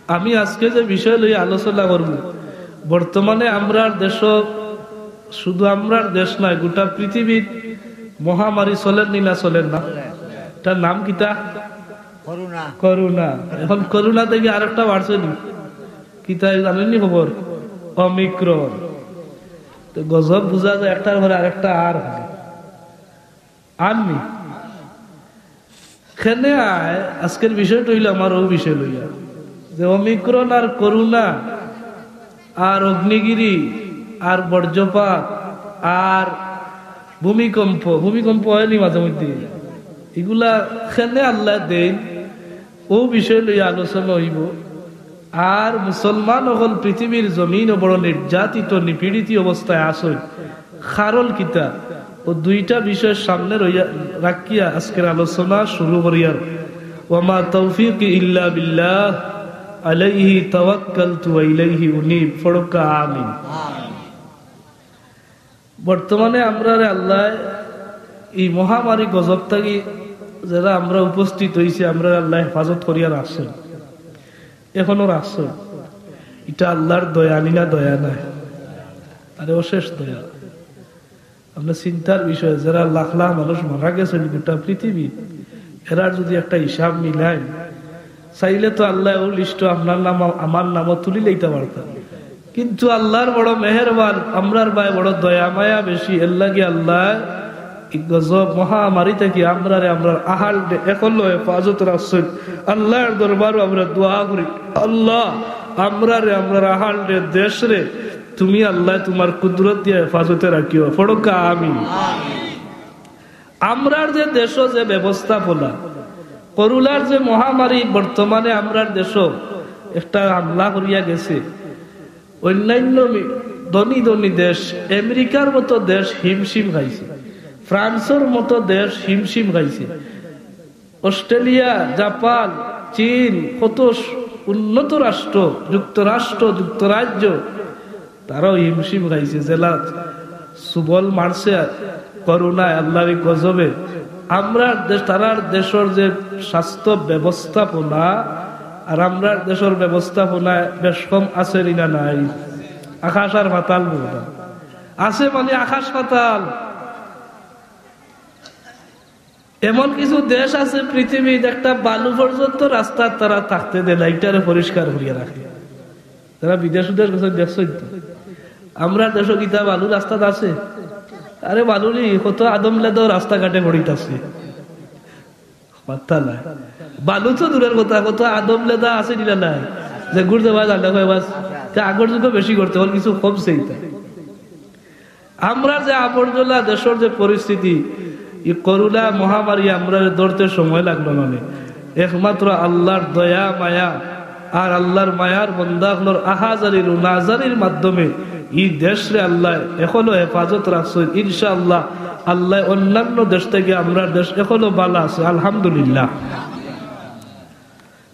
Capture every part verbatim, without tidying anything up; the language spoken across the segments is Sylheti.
আমি আজকে যে বিষয় লইয়া আলোচনা করব, বর্তমানে আমরার দেশ, শুধু আমরার দেশ নায়, গোটা পৃথিবীত মহামারী চলের নি না চলের না? এটার নাম কিতা? করোনা। করোনা। এখন করোনা থাকি আরেকটা বাড়ছে নি? কিতা জানইন নি খবর? অমিক্রন। তো গজব বুঝা যায় একটার পরে আরেকটা আর হয়। আর নি? কেনে আয়, আজকের বিষয়টা অইলো আমার অউ বিষয় লইয়া, যে অমিক্রন আর করোনা আর অগ্নিগিরি আর বজ্রপাত আর ভূমিকম্প, ভূমিকম্প অয় নি মাঝে মধ্যে, ইগুলা কেনে আল্লায় দেইন, অউ বিষয় লইয়া আলোচনা অইবো। আর মুসলমান অকল পৃথিবীর জমিনো বড় নির্যাতিত, নিপীড়িত অবস্থায় আছইন, কারণ কিতা? অউ দুইটা বিষয় সামনে রইয়া, রাখিয়া আজকের আলোচনা শুরু করিয়ার। ওয়ামা তৌফিকি ইল্লা বিল্লাহ, আলাইহি তাওয়াক্কালতু ওয়া ইলাইহি উনীব। পড়উক্কা আমিন। বর্তমানে আমরারে আল্লায় ই মহামারী গজব থাকি যেরা আমরা উপস্থিত অইছি, আমরারে আল্লায় হেফাজত করিয়া রাখছইন, এখনো রাখছইন। ইটা আল্লার দয়া নি না দয়া নায়? আরে অশেষ দয়া। আপনার চিন্তার বিষয়, যেরা লাখ লাখ মানুষ মারা গেছইন গোটা পৃথিবী, এরার যদি একটা হিসাব মিলাইন, চাইলে তো আল্লায় অউ লিস্টো আপনার নাম, আমার নামও তুলি লইতা পারতা। কিন্তু আল্লার বড় মেহেরবান, আমরার বায় বড় দয়া মায়া বেশি, এরলাগি আল্লায় ই গজব মহামারী থাকি আমরারে, আমরার আহালরে এখনো হেফাজত রাখছইন। আল্লার দরবারো আমরা দোয়া করি, আল্লাহ, আমরারে, আমরার আহালরে, দেশরে তুমি আল্লায় তুমার কুদরত দিয়া হেফাজতে রাখিও। পড়উক্কা আমিন। আমরার যে দেশো যে ব্যবস্থাপনা, করোনার যে মহামারী বর্তমানে আমরার দেশো একটা হামলা করিয়া গেছে, অইন্যান্য মি-, ধনী ধনী দেশ, আমেরিকার মতো দেশ হিমশিম খাইছে, ফ্রান্সর মতো দেশ হিমশিম খাইছে, অস্ট্রেলিয়া, জাপান, চীন, কত স-, উন্নত রাষ্ট্র, যুক্তরাষ্ট্র, যুক্তরাজ্য, তারাও হিমশিম খাইছে। যেলা ছুবল মারছে করোনায়, আল্লার ই গজবে, আমরার দেশ, তারার দেশর যে স্বাস্থ্য ব্যবস্থাপনা আর আমরার দেশর ব্যবস্থাপনায় বেশ কম আছে নি না নাই? আকাশ আর পাতাল বুঝলাম। আছে মানে আকাশ পাতাল। এমন কিছু দেশ আছে পৃথিবীত, একটা বালু পর্যন্ত রাস্তাত তারা থাকতে দেয় না, ইটারে পরিষ্কার করিয়া রাখে। তারা বিদেশ উদেশ গেছে দেখছইন তো, আমরার দেশো কিতা বালু রাস্তাত আছে? আরে বালু নি, কত আদম লেদাও রাস্তাঘাটে পড়িত আছে, পাত্তা নাই। বালু তো দূরের কথা, কত আদম লেদা আছে নি না নাই? যে ঘুরতে পারে জানলে কয় বাস, তে আগর যুগে বেশি করতে, অখন কিছু কমছে ইতা। আমরার যে আবর্জনা, দেশর যে পরিস্থিতি, ই করোনা মহামারী আমরারে ধরতে সময় লাগলো না নে। একমাত্র আল্লার দয়া মায়া আর আল্লার মায়ার বন্দা অকলর আহাজারি রুনাজারির মাধ্যমে ই দেশরে আল্লায় এখনো হেফাজত রাখছইন। ইনশাআল্লাহ, আল্লায় অইন্যান্য দেশ থাকি আমরার দেশ এখনো ভালা আছে, আলহামদুলিল্লাহ।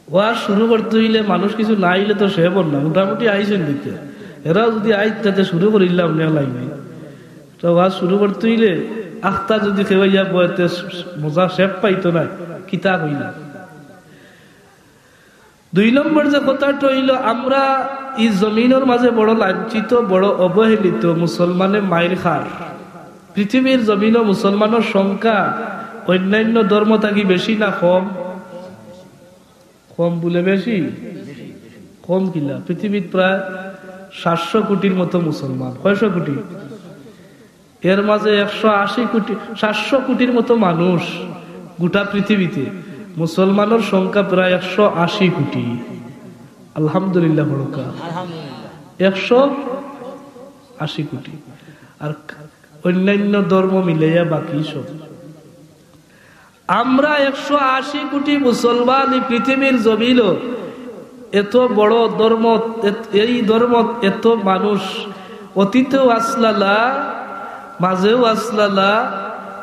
ওয়াজ শুরু করতে অইলে মানুষ কিছু না আইলে তো শেষ অর না, মোটামুটি আইছইন দিতে। এরাও যদি আইত, তাতে শুরু করিলাম নে লাগবে। তো ওয়াজ শুরু করতে অইলে আখতা যদি কেউ ইয়া বইতে মজা শেষ পাইতো না, কিতা কইলা। দুই নম্বর যে কথাটা অইলো, আমরা ই জমিনর মাঝে বড় লাঞ্ছিত, বড় অবহেলিত, মুসলমানে মাইর খার। পৃথিবীর জমিনো মুসলমানর সংখ্যা অইন্যান্য ধর্ম থাকি বেশি না কম? কম বুলে বেশি? কম কিলা? পৃথিবীত প্রায় সাতশো কোটির মতো মুসলমান। কয়শো কোটি? এর মাঝে একশো আশি কোটি, সাতশো কোটির মতো মানুষ গোটা পৃথিবীতে। মুসলমানর সংখ্যা প্রায় একশো আশি কোটি। আলহামদুলিল্লাহ পড়উক্কা। আলহামদুলিল্লাহ। একশো আশি কোটি। আর অইন্যান্য ধর্ম মিলাইয়া বাকি সব। আমরা একশো আশি কোটি মুসলমান ই পৃথিবীর জমিনো, এত বড় ধর্ম, এত-, এই ধর্ম, এত মানুষ অতীতেও আছলা না, মাঝেও আছলা না,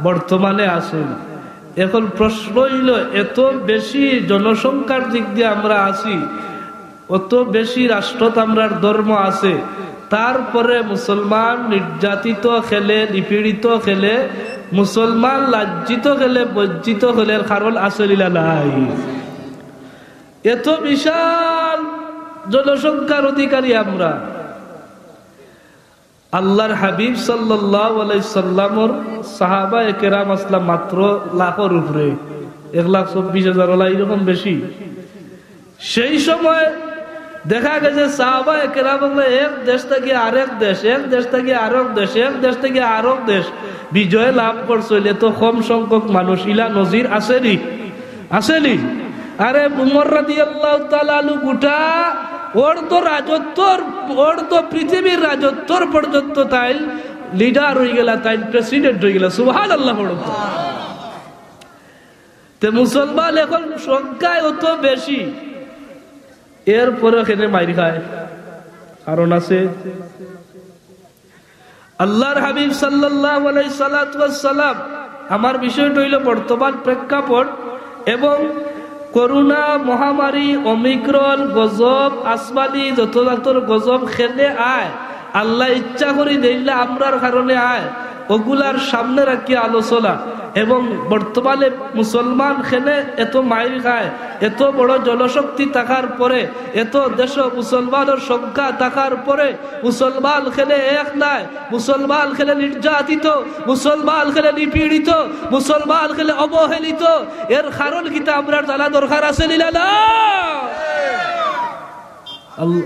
বর্তমানে আছইন। এখন প্রশ্ন অইলো, এত বেশি জনসংখ্যার দিক দিয়া আমরা আছি, অত বেশি রাষ্ট্রত আমরার ধর্ম আছে, তারপরে মুসলমান নির্যাতিত কেনে, নিপীড়িত কেনে, মুসলমান লাঞ্ছিত কেনে, বঞ্চিত কেনে, এর কারণ আছে নি না নাই? এত বিশাল জনসংখ্যার অধিকারী আমরা। আল্লাহর হাবিব সাল্লাল্লাহু আলাইহি সাল্লামর সাহাবায়ে কেরাম আসলা মাত্র লাখর উপরে, এক লাখ চব্বিশ হাজার ওলা, এরকম বেশি। সেই সময় দেখা গেছে সাহাবায়ে কেরাম অকলে এক দেশ থাকি আরেক দেশ, এক দেশ থাকি আরেক দেশ, এক দেশ থাকি আরেক দেশ বিজয় লাভ করছইন। এত কম সংখ্যক মানুষ, ইলা নজির আছেনি? আছেনি? আরে উমর রাদিয়াল্লাহু তাআলা আনহু গুটা অর্ধ রাজত্বর, অর্ধ পৃথিবীর রাজত্বর পর্যন্ত তাইন লিডার অইগেলা, তাইন প্রেসিডেন্ট অইগেলা। সুবহানাল্লাহ পড়ো। তে মুসলমান এখন সংখ্যায় অত বেশি, এরপরে কেনে মাইর খায়? কারণ আছে। আল্লাহর হাবিব সাল্লাল্লাহু আলাইহি সাল্লাতু ওয়াস সালাম, আমার বিষয়টা অইলো বর্তমান প্রেক্ষাপট এবং করোনা মহামারী, ওমিক্রন, গজব, আসমানি যত জাতর গজব কেনে আয়, আল্লায় ইচ্ছা করি দেইলা আমরার কারণে আয়, অগুলার সামনে রাখিয়া আলোচনা। এবং বর্তমানে মুসলমান কেনে এত মাইর খায়, এত বড় জনশক্তি থাকার পরে, এত দেশো মুসলমানর সংখ্যা থাকার পরে মুসলমান কেনে এক নায়, মুসলমান কেনে নির্যাতিত, মুসলমান কেনে নিপীড়িত, মুসলমান কেনে অবহেলিত, এর কারণ কিতা আমরার জানা দরকার আছে নি না? আল-,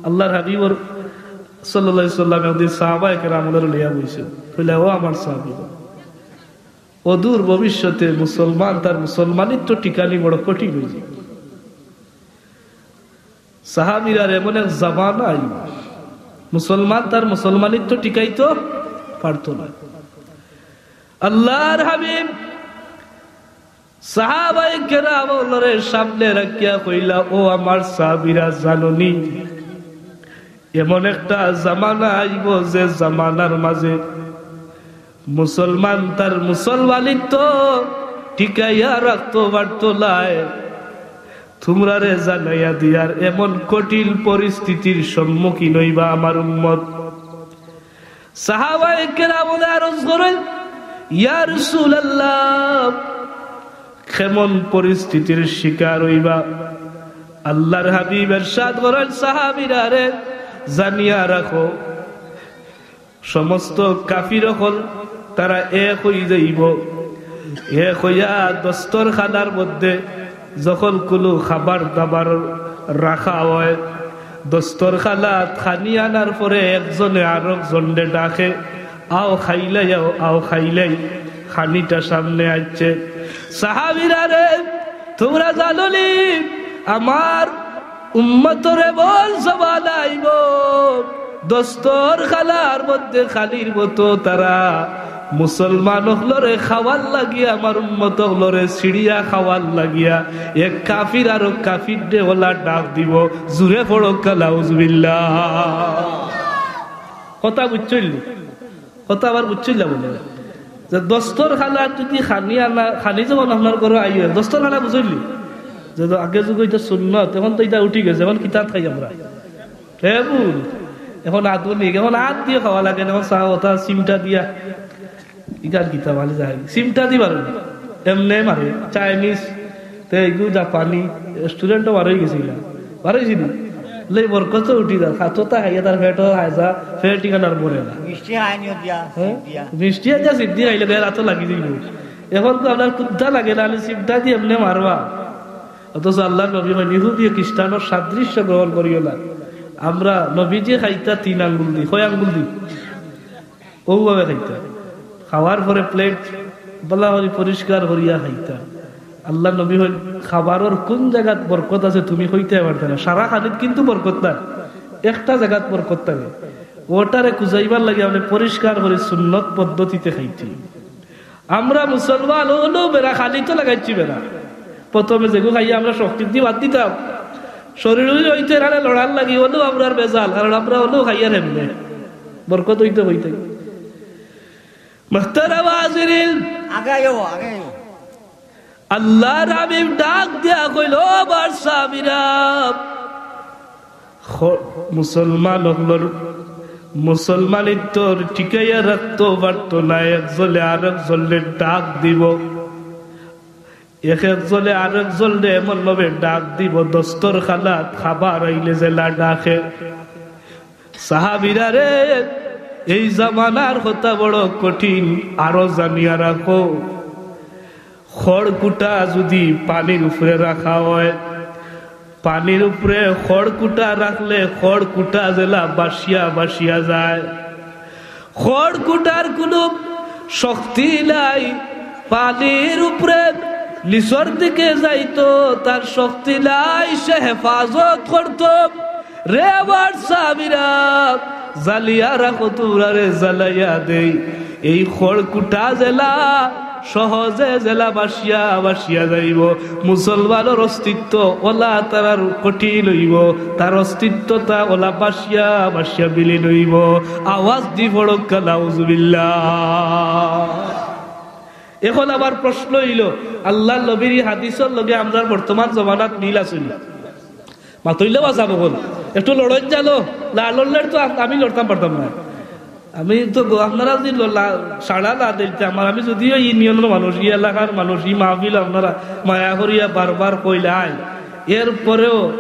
আল্লাহর হাবিবর সাল্লাল্লাহু আলাইহি সাল্লাম একদিন সাহাবায়ে কেরামরে লইয়া বইছইন, কইলা, "ও আমার সাহাবী, অদূর ভবিষ্যতে মুসলমান তার মুসলমানিত্ব টিকানি বড় কঠিন অইযিবো।" সাহাবীরার এমন এক জামানা আইবো, মুসলমান তার মুসলমানিত্ব টিকাইতো পারতো না। আল্লাহর হাবিব সাহাবায়ে কেরাম অকলরে সামনে রাখিয়া কইলা, "ও আমার সাহাবীরা, জানো নি, এমন একটা জামানা আইবো যে জামানার মাঝে মুসলমান তার মুসলমানিত্ব টিকাইয়া রাখতো পারতো নায়। তুমরারে জানাইয়া দিয়ার, এমন কঠিন পরিস্থিতির সম্মুখীন অইবা আমার উম্মত।" সাহাবায়ে কেরামে আরজ করেন, "ইয়া রাসূলুল্লাহ, কেমন পরিস্থিতির শিকার অইবা?" আল্লাহর হাবিব ইরশাদ করেন, "সাহাবীরারে, জানিয়া রাখো, সমস্ত কাফির অকল তারা এক অইযাইবো, এক অইয়া দস্তরখানার মধ্যে যখন কুনু খাবার দাবার রাখা অয়, দস্তরখানাত খানি আনার পরে একজনে আরক জনরে ডাকে, 'আও খাইলাই, আও, আও খাইলাই।' খানিটা সামনে আইছে। সাহাবীরারে, তুমরা জানো নি, আমার উম্মতর এমন জামানা আইবো, দস্তরখানার মধ্যে খানির মতো তারা মুসলমান অকলরে খাওয়ার লাগিয়া, আমার উম্মত অকলরে ছিড়িয়া খাওয়ার লাগিয়া এক কাফির আরক কাফিররে অলা ডাক দিবো।" জুরে পড়ো, "নাউজুবিল্লাহ।" কথা বুঝছইন নি? কথা আবার বুঝছইন না বলে যে দস্তরখানাত যদি খানি আনা, খানি যেমন আপনার ঘরো আইয়ে, দস্তরখানা বুঝছইন নি? যে তো আগে যুগে ইটা সুন্নত, এখন তো ইটা উঠি গেছে, এখন কিতাত খাই আমরা। টেবুল, এখন আধুনিক, এখন আত দিয়া খাওয়া লাগে না, এখন চা ওটা চিমটা দিয়া। ইখান কিতা মানে যায়? চিমটা দি মারে, এমনে মারে, চাইনিজ, তে এগু জাপানি, রেস্টুরেন্টও বার অইগেছে ইলা। বার অইছে নি? লে বরকত উঠি যায়, খাতো তা খাইয়া তার পেটও খায় যা, পেট ইখান আর ভরে না। মিষ্টি খাইনি দিয়া, হ্যাঁ? দিয়া। মিষ্টি আনিয়া সিদ্ধি খাইলে বেড়া তো লাগি যাইবো। এখন তো আপনার কুদ্দা লাগে না, আমি চিমটা দি এমনে মারবা। অথচ আল্লাহর নবী কইন, "ইহুদি খ্রিস্টানর সাদৃশ্য গ্রহণ করিও না।" আমরা নবীজি খাইতা তিন আঙ্গুল দি, কয় আঙ্গুল দি? অউভাবে খাইতা। খাওয়ার পরে প্লেট ভালা করি পরিষ্কার করিয়া খাইতা। আল্লাহর নবী কইন, "খাবারর কুন জাগাত বরকত আছে তুমি কইতায় পারতায় না, সারা খানিত কিন্তু বরকত না, একটা জাগাত বরকত থাকে।" ওটারে খুজাইবার লাগি আপনে পরিষ্কার করি সুন্নত পদ্ধতিতে খাইতে। আমরা মুসলমান অইলেও বেড়া খালি তো লাগাইছি বেড়া। প্রথমে যেগু খাইয়া আমরা শক্তি দি বাদ দিতাম, শরীর অইতে এরারে লড়ার লাগি অইলেও আমরার বেজাল, কারণ আমরা অইলেও খাইয়ার এমনে। বরকত অইতে অইতে। মুহতারাম হাজিরিন, আগে আইও, আগে আইও। আল্লাহর হাবিব ডাক দিয়া কইল, "ও আমার সাহাবীরা, খ-, মুসলমান অকলর মুসলমানিত্বর টিকাইয়া রাখতো পারতো না, একজনে আরক জনরে ডাক দিবো।" এক একজনে আরেকজনরে এমন ভাবে ডাক দিবো, দস্তরখানাত খাবার আইলে যেলা ডাকে। সাহাবীরা রে, এই জামানার কথা বড় কঠিন, আরো জানিয়া রাখো। খড়কুটা যুদি পানির উপরে রাখা অয়, পানির উপরে খড়কুটা রাখলে খড়কুটা যেলা ভাসিয়া ভাসিয়া যায়। খড়কুটার কুনু শক্তি নাই, পানির উপরে নিচর দিকে যাইতো, তার শক্তি নাই, সে হেফাজত করতো। রে আমার সাহাবীরা, জ্বালিয়া রাখো, তুমরারে জ্বালাইয়া দেই। এই খড়কুটা যেলা সহজে যেলা ভাসিয়া ভাসিয়া যাইবো, মুসলমানর অস্তিত্ব অলা তারার কঠিন অইবো, তার অস্তিত্বটা অলা ভাসিয়া ভাসিয়া বিলীন অইবো। আওয়াজ দি পড়উক্কা, নাউজুবিল্লাহ। এখন আমার প্রশ্ন অইলো, আল্লার নবীর ই হাদিসর লগে আমরার বর্তমান জমানাত মিল আছে নি? মাতইলে বাঁচা বকল। একটু লড়ইন জানো, না লড়লে তো আম-, আমি লড়তাম পারতাম না। আমি তো গ-, আপনারা যদি ল-, লা-, সাড়া না দিলতে আমার, আমি যদিও ই ইউনিয়নর মানুষ, ই এলাকার মানুষ, ই মাহফিল আপনারা মায়া করিয়া বারবার কইলাই, এরপরেও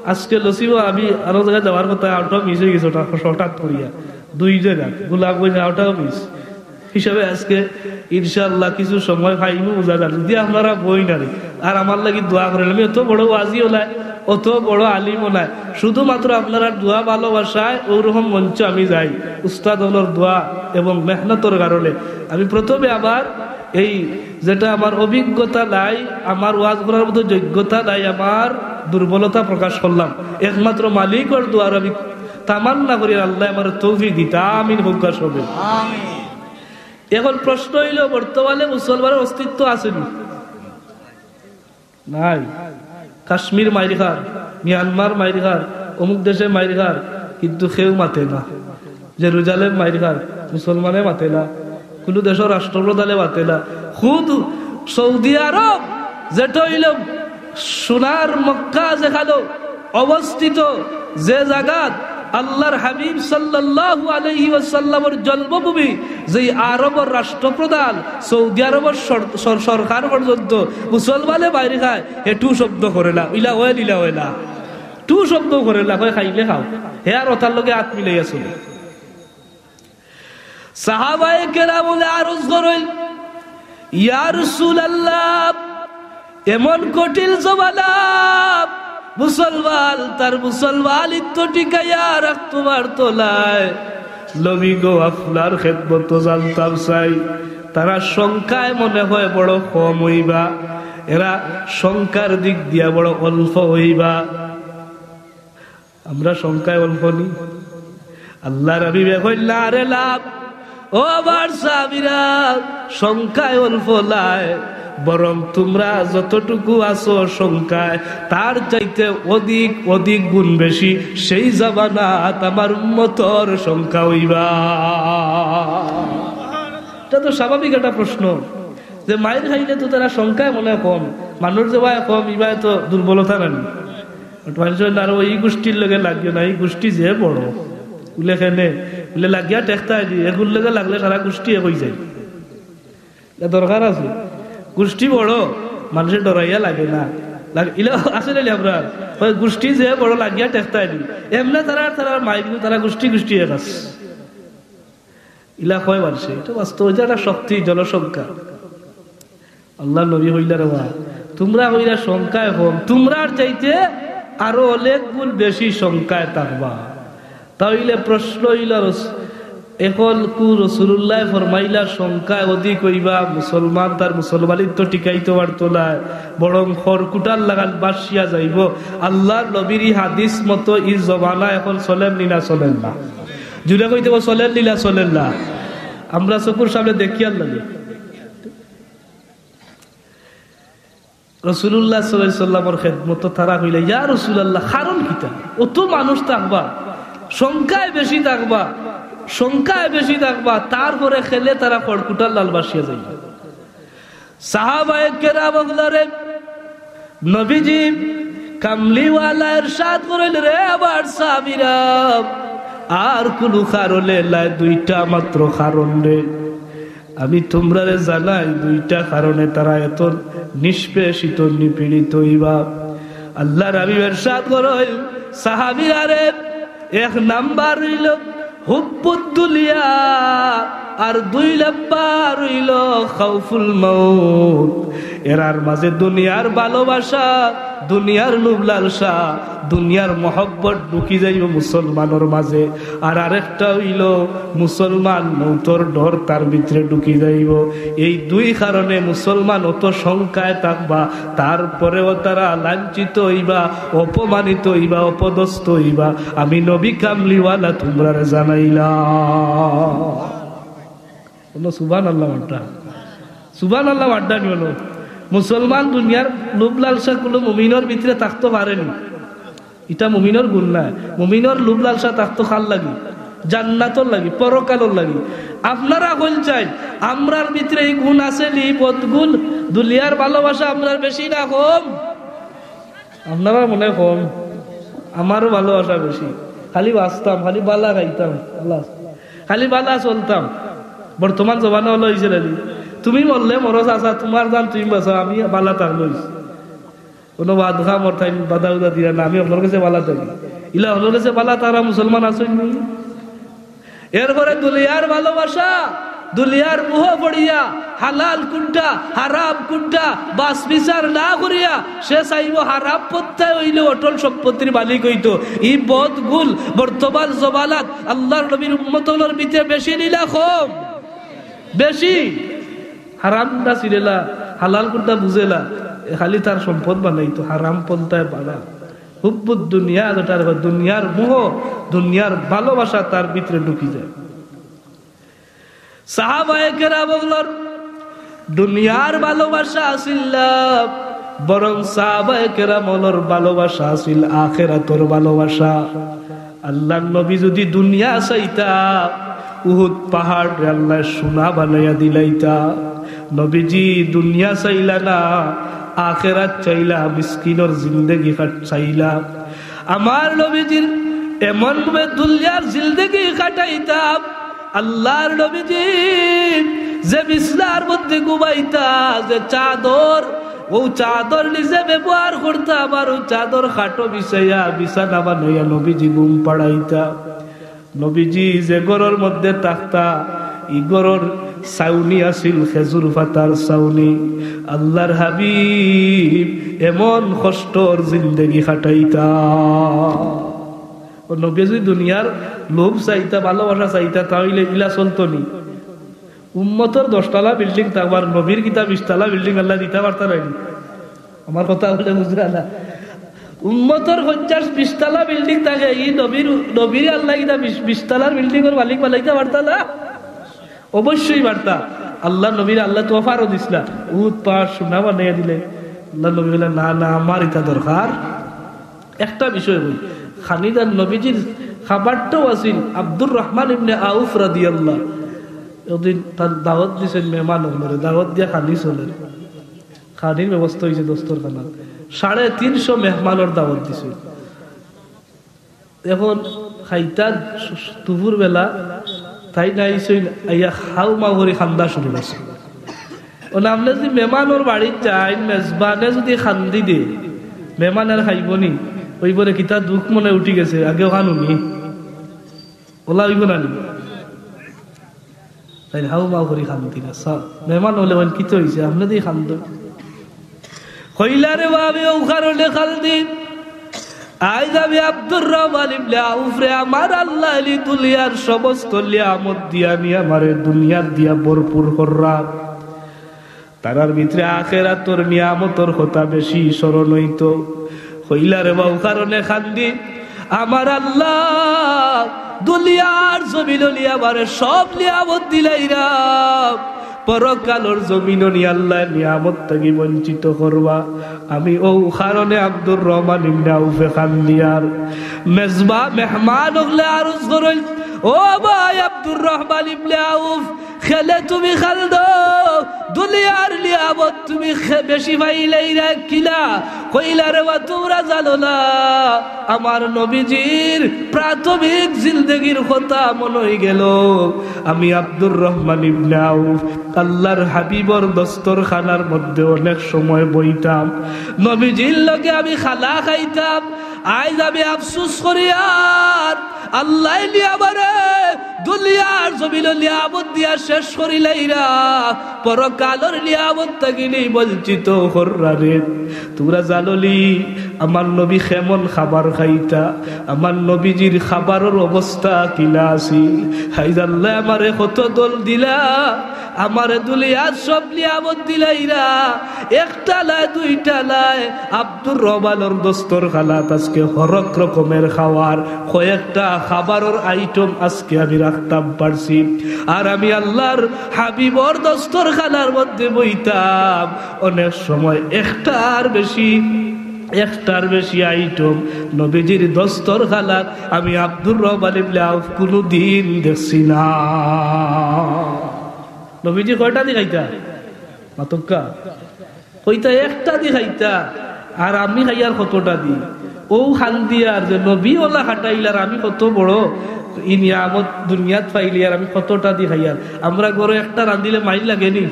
আজকে লসিবো আমি আরো জাগাত যাওয়ার কথা, অউটাও মিস অইগেছে, অউটা হঠাৎ করিয়া দুই জাগাত গোলাপগঞ্জ, অউটাও মিস। হিসাবে আজকে ইনশাআল্লাহ কিছু সময় পাইমু, বুঝা যার। যদি আপনারা বইন আরে, আর আমার লাগি দোয়া করইন। আমি অত বড় ওয়াজিও নায়, অত বড় আলিমও নায়, শুধুমাত্র আপনারার দোয়া ভালোবাসায় অউরকম মঞ্চ আমি যাই। উস্তাদ অকলর দোয়া এবং মেহনতর কারণে আমি প্রথমে আমার এই যেটা আমার অভিজ্ঞতা নাই, আমার ওয়াজ করার মতো যোগ্যতা নাই, আমার দুর্বলতা প্রকাশ করলাম। একমাত্র মালিকর দোয়ার আমি তামান্না করি, আল্লায় আমারে তৌফিক দিতা। আমিন কউক্কা সবে। এখন প্রশ্ন অইলো, বর্তমানে মুসলমানর অস্তিত্ব আছে নি? নাই। কাশ্মীর মাইর খার, মিয়ানমার মাইর খার, অমুক দেশে মাইর খার, কিন্তু কেউ মাতে না। জেরুজালেম মাইর খার, মুসলমানে মাতে না। কুনু দেশর রাষ্ট্রপ্রধানে মাতে না। খুদ সৌদি আরব, যেটা অইলো সোনার মক্কা যেখানো অবস্থিত, যে জাগাত আল্লার হাবিব সাল্লাল্লাহু আলাইহি ওয়াসাল্লামর জন্মভূমি, যেই আরবর রাষ্ট্রপ্রধান, সৌদি আরবর সর-, সর-, সরকার পর্যন্ত মুসলমানে মাইর খায়, হে টু শব্দ করে না, ইলা অয়, ইলা অয় না, টু শব্দ করে না, কয়, "খাইলে খাও।" হে আর অতার লগে আত মিলাইয়া চলে। সাহাবায়ে কেরামে আরজ করইন, "ইয়া রাসূলুল্লাহ, এমন কঠিন জমানা, মুসলমান তার মুসলমানিত্ব টিকাইয়া রাখতো পারতো নায়। নবী গো, আপনার খেদমতো জানতাম চাই, তারা সংখ্যায় মনে হয় বড় কম অইবা, এরা সংখ্যার দিক দিয়া বড় অল্প অইবা।" আমরা সংখ্যায় অল্প নি? আল্লার হাবিবে কইলা, "আরে লাভ, ও আমার সাহাবীরা, সংখ্যায় অল্প নায়, বরং তুমরা যতটুকু আছো সংখ্যায়, তার চাইতে অধিক, অধিক গুণ বেশি সেই জামানাত আমার উম্মতর সংখ্যা অইবা।" ইটা তো স্বাভাবিক একটা প্রশ্ন, যে মাইর খাইলে তো তারা সংখ্যায় মনে হয় কম, মানুষ যে বায় কম, ইবায় তো দুর্বলতা নানি। মানুষ কয় না, "আরে, ই গোষ্ঠীর লগে লাগিও না, ই গোষ্ঠী যে বড়।" বুলে, "কেনে?" বুলে, "লাগিয়া ঠেকতায় নি, এগুর লগে লাগলে সারা গোষ্ঠী এক অইযায়।" ইটা দরকার আছে? গোষ্ঠী বড়, মানুষে ডরাইয়া লাগে না। লাগ-, ইলা আছে নানি আমরা? কয়, "গোষ্ঠী যে বড়, লাগিয়া ঠেকতায় নি।" এমনে তারা, তারা মাইর, তারা গোষ্ঠী, গোষ্ঠী এক আছে। ইলা কয় মানষে, ইটা বাস্তব, ইটা একটা শক্তি, জনসংখ্যা। আল্লার নবী কইলা, "রে বা, তুমরা কইরা সংখ্যায় কম, তুমরার চাইতে আরো অনেক গুণ বেশি সংখ্যায় থাকবা।" তা অইলে প্রশ্ন অইলো, রস-, এখন কু রাসূলুল্লায় ফরমাইলা সংখ্যায় অধিক অইবা, মুসলমান তার মুসলমানিত্ব টিকাইতো পারতো নায়, বরং খড়কুটার লাখান ভাসিয়া যাইবো। আল্লার নবীর ই হাদিস মতো ই জমানা এখন চলের নি না চলের না? জুরে কইতে অইবো, চলের নি না চলের না? আমরা চকুর সামনে দেখিয়ার লাগি। রাসূলুল্লাহ সাল্লাল্লাহু আলাইহি ওয়াসাল্লামর খেদমতো তারা কইলা, "ইয়া রাসূলুল্লাহ, কারণ কিতা? অত মানুষ থাকবা, সংখ্যায় বেশি থাকবা, সংখ্যায় বেশি থাকবা, তারপরে কেনে তারা খড়কুটার লাখান ভাসিয়া যাইবা?" সাহাবায়ে কেরাম অকলরে নবীজি কামলিওয়ালা ইরশাদ করইন, "রে আমার সাহাবীরা, আর কুনু কারণে নায়, দুইটা মাত্র কারণ রে।" আমি তুমরারে জানাই, দুইটা কারণে তারা এত নিষ্পেষিত, নিপীড়িত অইবা। আল্লাহর হাবিব ইরশাদ করইন, সাহাবীরা রে, এক নাম্বার অইলো হুব্বুদ দুনিয়া, আর দুই নাম্বার অইলো খাউফুল মাউত। এরার মাঝে দুনিয়ার ভালোবাসা, দুনিয়ার লোভ লালসা, দুনিয়ার মহব্বত ঢুকি যাইবো মুসলমানর মাঝে। আর আরেকটা অইলো মুসলমান মৌতর ডর তার ভিতরে ঢুকি যাইবো। এই দুই কারণে মুসলমান অত শঙ্কায় থাকবা, তারপরেও তারা লাঞ্ছিত অইবা, অপমানিত অইবা, অপদস্থ অইবা। আমি নবী কামলিওয়ালা তুমরারে জানাইলাম। বলো সুবহানাল্লাহ মাতরা। সুবহানাল্লাহ মাতরা নি বলো। মুসলমান দুনিয়ার লোভ লালসা কুনু মুমিনর ভিতরে থাকতো পারে নি। ইটা মুমিনর গুণ নায়। মুমিনর লোভ লালসা থাকতো কার লাগি? জান্নাতর লাগি, পরকালর লাগি। আপনারা কইন চাইন, আমরার ভিতরে ই গুণ আছে নি, বদগুণ, দুনিয়ার ভালোবাসা আমরার বেশি না কম? আপনারার মনে কম, আমারও ভালোবাসা বেশি। খালি বাঁচতাম, খালি বালা খাইতাম, খালাস। খালি বালা চলতাম। বর্তমান জমানা অইলো অইছে নি, তুমি মরলে মরো চাচা, তুমার জান তুমি বাঁচাও, আমি বালা থাকলে অইছে। কুনু বাদ খাম অর তাইন বাধা উধা দিরা না, আমি অকলর গেছে বালা থাকি। ইলা অকলর গেছে বালা তারা মুসলমান আছইন নি? এরপরে দুনিয়ার ভালোবাসা, দুনিয়ার মোহ পড়িয়া, হালাল কুনটা, হারাম কুনটা, বাছ বিচার না করিয়া, সে চাইবো হারাম পন্থায় অইলে অটল সম্পত্তির মালিক অইতো। ই বদগুণ বর্তমান জমানাত আল্লাহর নবীর উম্মত অকলর ভিতরে বেশি নি না কম? বেশি। হারাম কুনটা চিনেলা, হালাল কুনটা বুঝেলা, এ খালি তার সম্পদ বানাইতো, হারাম পন্থায় বাড়া। হুব্বুদ দুনিয়া, যেটার কয় দুনিয়ার মোহ, দুনিয়ার ভালোবাসা তার ভিতরে ঢুকি যায়। সাহাবায়ে কেরাম অকলর দুনিয়ার ভালোবাসা আছিল না, বরং সাহাবায়ে কেরাম অকলর ভালোবাসা আছিল আখেরাতর ভালোবাসা। আল্লাহর নবী যুদি দুনিয়া চাইতা, উহুদ পাহাড়রে আল্লায় সোনা বানাইয়া দিলাইতা। নবীজি দুনিয়া চাইলা না, আখেরাত চাইলা, মিসকিনর জিন্দেগি কাট-, চাইলা। আমার নবীজির এমন ভাবে দুনিয়ার জিন্দেগি কাটাইতা, আল্লাহর নবীজি যে বিছনার মধ্যে ঘুমাইতা, যে চাদর, অউ চাদর নিজে ব্যবহার করতা, আবার অউ চাদর খাটো বিছাইয়া, বিছানা বানাইয়া নবীজি ঘুম পাড়াইতা। নবীজি যে ঘরর মধ্যে থাকতা, ই ঘরর ছাউনি আছিল খেজুর পাতার ছাউনি। আল্লাহর হাবিব এমন কষ্টর জিন্দেগি কাটাইতা। অউ নবী যুদি দুনিয়ার লোভ চাইতা, ভালোবাসা চাইতা, তা অইলে ইলা চলতো নি। উম্মতর দশতলা বিল্ডিং থাকবার, নবীর কিতা বিশতলা বিল্ডিং আল্লায় দিতা পারতা নায়নি? আমার কথা বলে বুঝরা না? উম্মতর পঞ্চাশ বিশতলা বিল্ডিং থাকে, ই নবীর, নবীর আল্লায় কিতা বিশ, বিশতলার বিল্ডিংর মালিক বানাইতা পারতা না? অবশ্যই পারতা। আল্লাহর নবীরে আল্লায় তোহফারও দিছলা, উহুদ পাহাড় সোনা বানাইয়া দিলে। আল্লাহর নবী বলে, "না, না, আমার ইটা দরকার।" একটা বিষয় কই, খানিদার নবীজির খাবারটাও আছিল আব্দুর রহমান ইবনে আউফ রাদিয়াল্লাহ। একদিন তার দাওয়াত দিছইন মেহমান অকলরে, দাওয়াত দিয়া খানি চলের। খানির ব্যবস্থা অইছে দস্তরখানাত। সাড়ে তিনশো মেহমানর দাওয়াত দিছইন। এখন খাইতা দুপুর বেলা, তাইন আইছইন, আইয়া হাউ মাউ করি কান্দা শুরু করছে। অখন আপনে যুদি মেহমানর বাড়িত যাইন, মেজবানে যুদি কান্দি দে, মেহমান আর খাইবো নি? অইবো রে, কিতা দুখ মনে উঠি গেছে, আগে অখান হুনি। অলা অইবো না নি? তাইন হাউ মাউ করি কান্দিরা। মেহমান অকলে কইন, "কিতা অইছে? আপনে দি কান্দইন।" কইলা রে বা, আমি অউ কারণে কান্দি। আইজ আমি আব্দুর রহমান ইবনে আউফরে আমার আল্লায় ই দুনিয়ার সমস্ত নিয়ামত দিয়া নি আমারে দুনিয়ার দিয়া ভরপুর কররা। তারার ভিতরে আখেরাতর নিয়ামতর কথা বেশি স্মরণ অইতো। কইলা রে বা, অউ কারণে কান্দি। আমার আল্লাহ দুনিয়ার জমিনো নি আমারে সব নিয়ামত দিলাইরা, পরকালর জমিনো নি আল্লায় নিয়ামত থাকি বঞ্চিত করবা। আমি অউ কারণে আব্দুর রহমান ইবনে আউফে কান্দিয়ার। মেজবা মেহমান অকলে আরজ করইন, "ও ভাই আব্দুর রহমান ইবনে আউফ, কেনে তুমি কান্দো? দুনিয়ার নিয়ামত তুমি খে-, বেশি পাইলাইরা কিলা?" কইলা, "রে বা, তুমরা জানো না, আমার নবীজির প্রাথমিক জিন্দেগির কথা মনো অইগেলো। আমি আব্দুর রহমান ইবনে আউফ আল্লার হাবিবর দস্তরখানার মধ্যে অনেক সময় বইতাম, নবীজির লগে আমি খানা খাইতাম। আইজ আমি আফসুস করিয়ার আল্লায় নি আমারে দুনিয়ার জমিনো নিয়ামত দিয়া শেষ করিলাইরা, পরকালর নিয়ামত থাকি নি বঞ্চিত কররা রে।" তুমরা জানো নি আমার নবী কেমন খাবার খাইতা, আমার নবীজির খাবারর অবস্থা কিলা আছিল? আইজ আল্লায় আমারে কত দল দিলা, আমারে দুনিয়ার সব নিয়ামত দিলাইরা, একটা নায়, দুইটা নায়, আব্দুর রহমানর দস্তরখানাত আজকে হরক রকমের খাবার, কয়েকটা খাবারর আইটেম আজকে আমি রাখতাম পারছি। আর আমি আল্লার হাবিবর দস্তরখানার মধ্যে বইতাম, অনেক সময় একটার বেশি, একটার বেশি আইটেম নবীজির দস্তরখানাত আমি আব্দুর রহমান ইবনে আউফ কুনুদিন দেখছি না। নবীজি কয়টা দি খাইতা? মাতউক্কা। কইতা, "একটা দি খাইতা, আর আমি খাইয়ার কতটা দি।" অউ খান দিয়ার যে নবী অলা খাটাইলার আমি কত বড়, ই নিয়ামত দুনিয়াত পাইলিয়ার আমি কতটা দি খাইয়ার। আমরা ঘরো একটা রান্দিলে মাইর লাগে নি?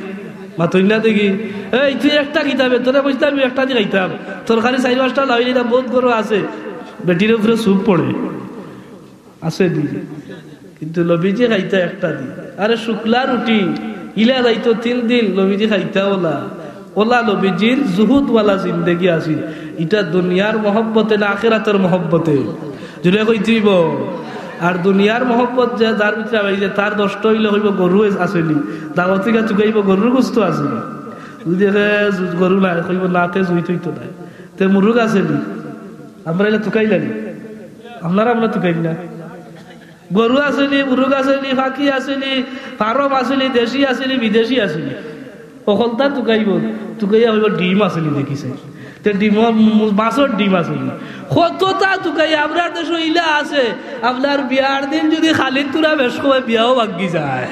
মাতইন না দেখি। "এই, তুই একটা কিতা বে, তোরে কইছলাম আমি একটা দি খাইতাম। তরকারি চাইর পাঁচটা লাগাইলে না, বউত ঘরো আছে।" বেটির উপরে চুপ পড়ে। আছে দি। কিন্তু নবীজি খাইতা একটা দি। আরে শুকলা রুটি, ইলা যাইতো তিন দিন, নবীজি খাইতা অলা। অলা নবীজির জুহুদওয়ালা জিন্দেগি আছিল। ইটা দুনিয়ার মহব্বতে না আখেরাতর মহব্বতে? জুরে কইতে অইবো। আর দুনিয়ার মহব্বত যে যার ভিতরে আইছে, তার দশটা অইলে কইবো গরু আছে নি, দাওয়াত থাকি তুকাইবো গরুর গোস্ত আছে নি। যদি দেখে গরু নাই, কইবো না, তে জুইত অইতো নায়। তে মুরুগ আছে নি? আমরা ইলা তুকাইলা নি? আপনারা আমরা তুকাইন না? গরু আছে নি, মুরুগ আছে নি, পাখি আছে নি, ফার্ম আছে নি, দেশি আছে নি, বিদেশি আছে নি? অকলতা তুকাইবো, তুকাইয়া কইবো, "ডিম আছে নি দেখিছে?" তে ডিম, মাছর ডিম আছে নি? কততা তুকাই, আমরার দেশো ইলা আছে। আপনার বিয়ার দিন যদি খালি তুরা বেশ করে বিয়াও ভাঙ্গি যায়।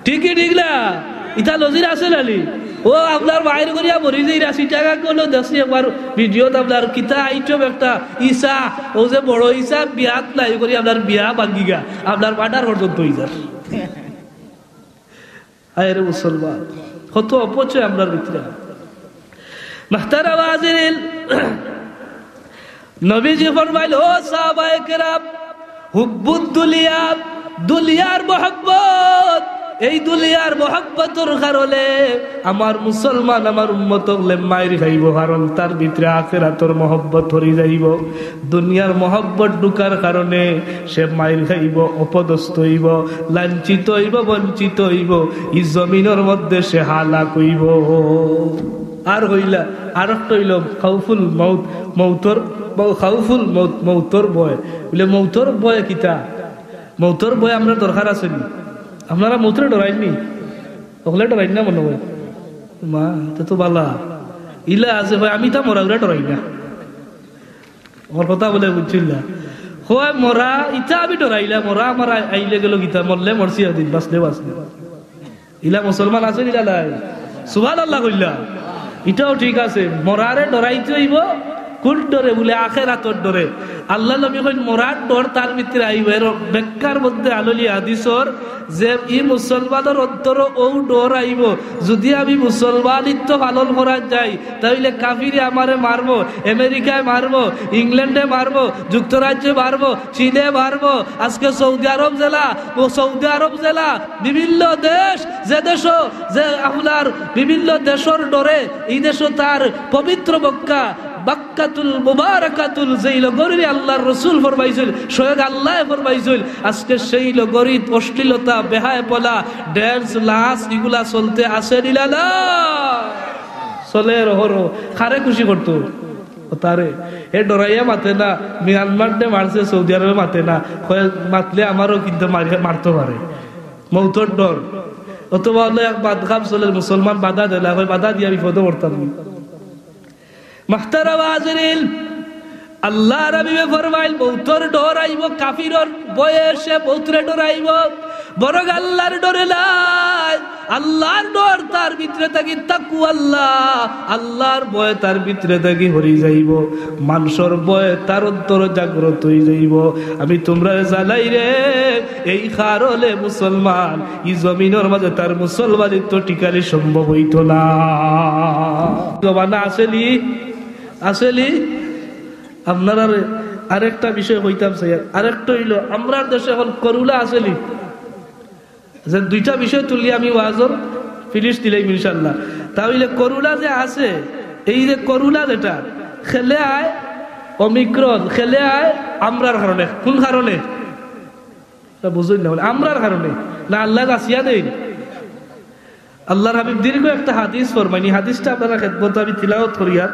ঠিক কি ঠিক না? ইতা নজির আছে না নি? ও আপনার বাইর করিয়া মরি যাইরা, চিটাগাং অইলো দেখছি একবার ভিডিওত আপনার কিতা আইটেম একটা ইছা, অউ যে বড় ইছা বিয়াত নাই করি আপনার বিয়া ভাঙ্গিগা, আপনার মার্ডার পর্যন্ত অইযার। আয় রে মুসলমান, কত অপচয় আমরার ভিতরে। মুহতারাম হাজিরিন, নবীজি ফরমাইল, "ও সাহাবায়ে কেরাম, হুব্বুদ দুনিয়া, দুনিয়ার মহব্বত, এই দুনিয়ার মহব্বতর কারণে আমার মুসলমান, আমার উম্মত অকলে মাইর খাইবো, কারণ তার ভিতরে আখেরাতর মহব্বত হরি যাইবো।" দুনিয়ার মহব্বত ঢুকার কারণে সে মাইর খাইবো, অপদস্থ অইবো, লাঞ্ছিত অইবো, বঞ্চিত অইবো, ই জমিনর মধ্যে সে হালাক অইবো। আর অইলা, আর একটা অইলো খাউফুল মউত, মউতর, খাউফুল মউত, মউতর ভয়। বুলে, মউতর ভয় কিতা? মউতর ভয় আমরার দরকার আছে নি? আপনারা মউতরে ডরাইন নি? অকলে ডরাইন না মনো অয়? মা, তে তো বালা। ইলা আছে, কয়, "আমি তা মরাউরে ডরাই না।" আমার কথা বুলে বুঝছইন না? কয়, "মরা, ইতা আমি ডরাই না, মরা আমার আই-, আইলে গেলো কিতা, মরলে মরছি একদিন, বাঁচলে বাঁচলে।" ইলা মুসলমান আছে নি না নাই? সুবহানাল্লাহ কইলা। ইটাও ঠিক আছে, মরারে ডরাইতে অইবো। কুন ডরে? বুলে, আখেরাতর ডরে। আল্লার নবী কইন, মরার ডর তার ভিতরে আইবো। এর ব্যাখ্যার মধ্যে আললি হাদিসর যে ই মুসলমানর অন্তরো অউ ডর আইবো, যুদি আমি মুসলমানিত্ব পালন করাত যাই, তা অইলে কাফিরে আমারে মারবো, আমেরিকায় মারবো, ইংল্যান্ডে মারবো, যুক্তরাজ্যে মারবো, চীনে মারবো। আজকে সৌদি আরব যেলা, ও সৌদি আরব যেলা, বিভিন্ন দেশ, যে দেশো, যে আপনার বিভিন্ন দেশর ডরে, ই দেশো তার পবিত্র মক্কা, বাক্কাতুল মুবারাকাতুল, যেই লগরিরে আল্লার রসুল ফরমাইছইন, স্বয়ং আল্লায় ফরমাইছইন, আজকে সেই লগরিত অশ্লীলতা, বেহায়াপনা, ড্যান্স, লাস, ইগুলা চলতে আছে নি না? চলে রহরো, কারে খুশি করতো? ও তারে, এ ডরাইয়া মাতে না, মিয়ানমাররে মারছে, সৌদি আরবে মাতে না, কয় মাতলে আমারও কিন্তু মারি-, মারতো পারে, মউতর ডর। অথবা অইলো এক বাদ কাম চলের, মুসলমান বাধা দিলা, কয় বাধা দিয়া বিপদো পড়তাম নি। মুহতারাম হাজিরিন, আল্লার হাবিবে ফরমাইল, মউতর ডর আইবো, কাফিরর ভয়ে সে মউতরে ডরাইবো, বরং আল্লার ডরে নায়। আল্লাহর ডর তার ভিতরে থাকি, তাকওয়াল্লাহ, আল্লাহর ভয় তার ভিতরে থাকি হরি যাইবো, মানষর ভয় তার অন্তর জাগ্রত অই যাইবো। আমি তুমরারে জানাইরে, এই কারণে মুসলমান, ই জমিনর মাঝে তার মুসলমানিত্ব টিকানি সম্ভব অইতো না। জমানা আসেনি, আসেনি। আপনারারে আরেকটা বিষয় কইতাম চাই, আরেকটা অইলো, আমরার দেশে অখন করুলা আসেনি। যে দুইটা বিষয় তুলি আমি ওয়াজর finish দিলাইমু ইনশাআল্লাহ। তা অইলে করুলা যে আছে, এই যে করুলা যেটা, কেলে আয় ওমিক্রন, কেলে আয় আমরার কারণে। কোন কারণে? তা বুঝইন না, বলে, আমরার কারণে। না, আল্লায় বাঁচাইয়া দেইন। আল্লাহর হাবিব দীর্ঘ একটা হাদিস ফরমাইন, ই হাদিসটা আপনারার খেদমতো আমি তিলাওয়াত করিয়ার।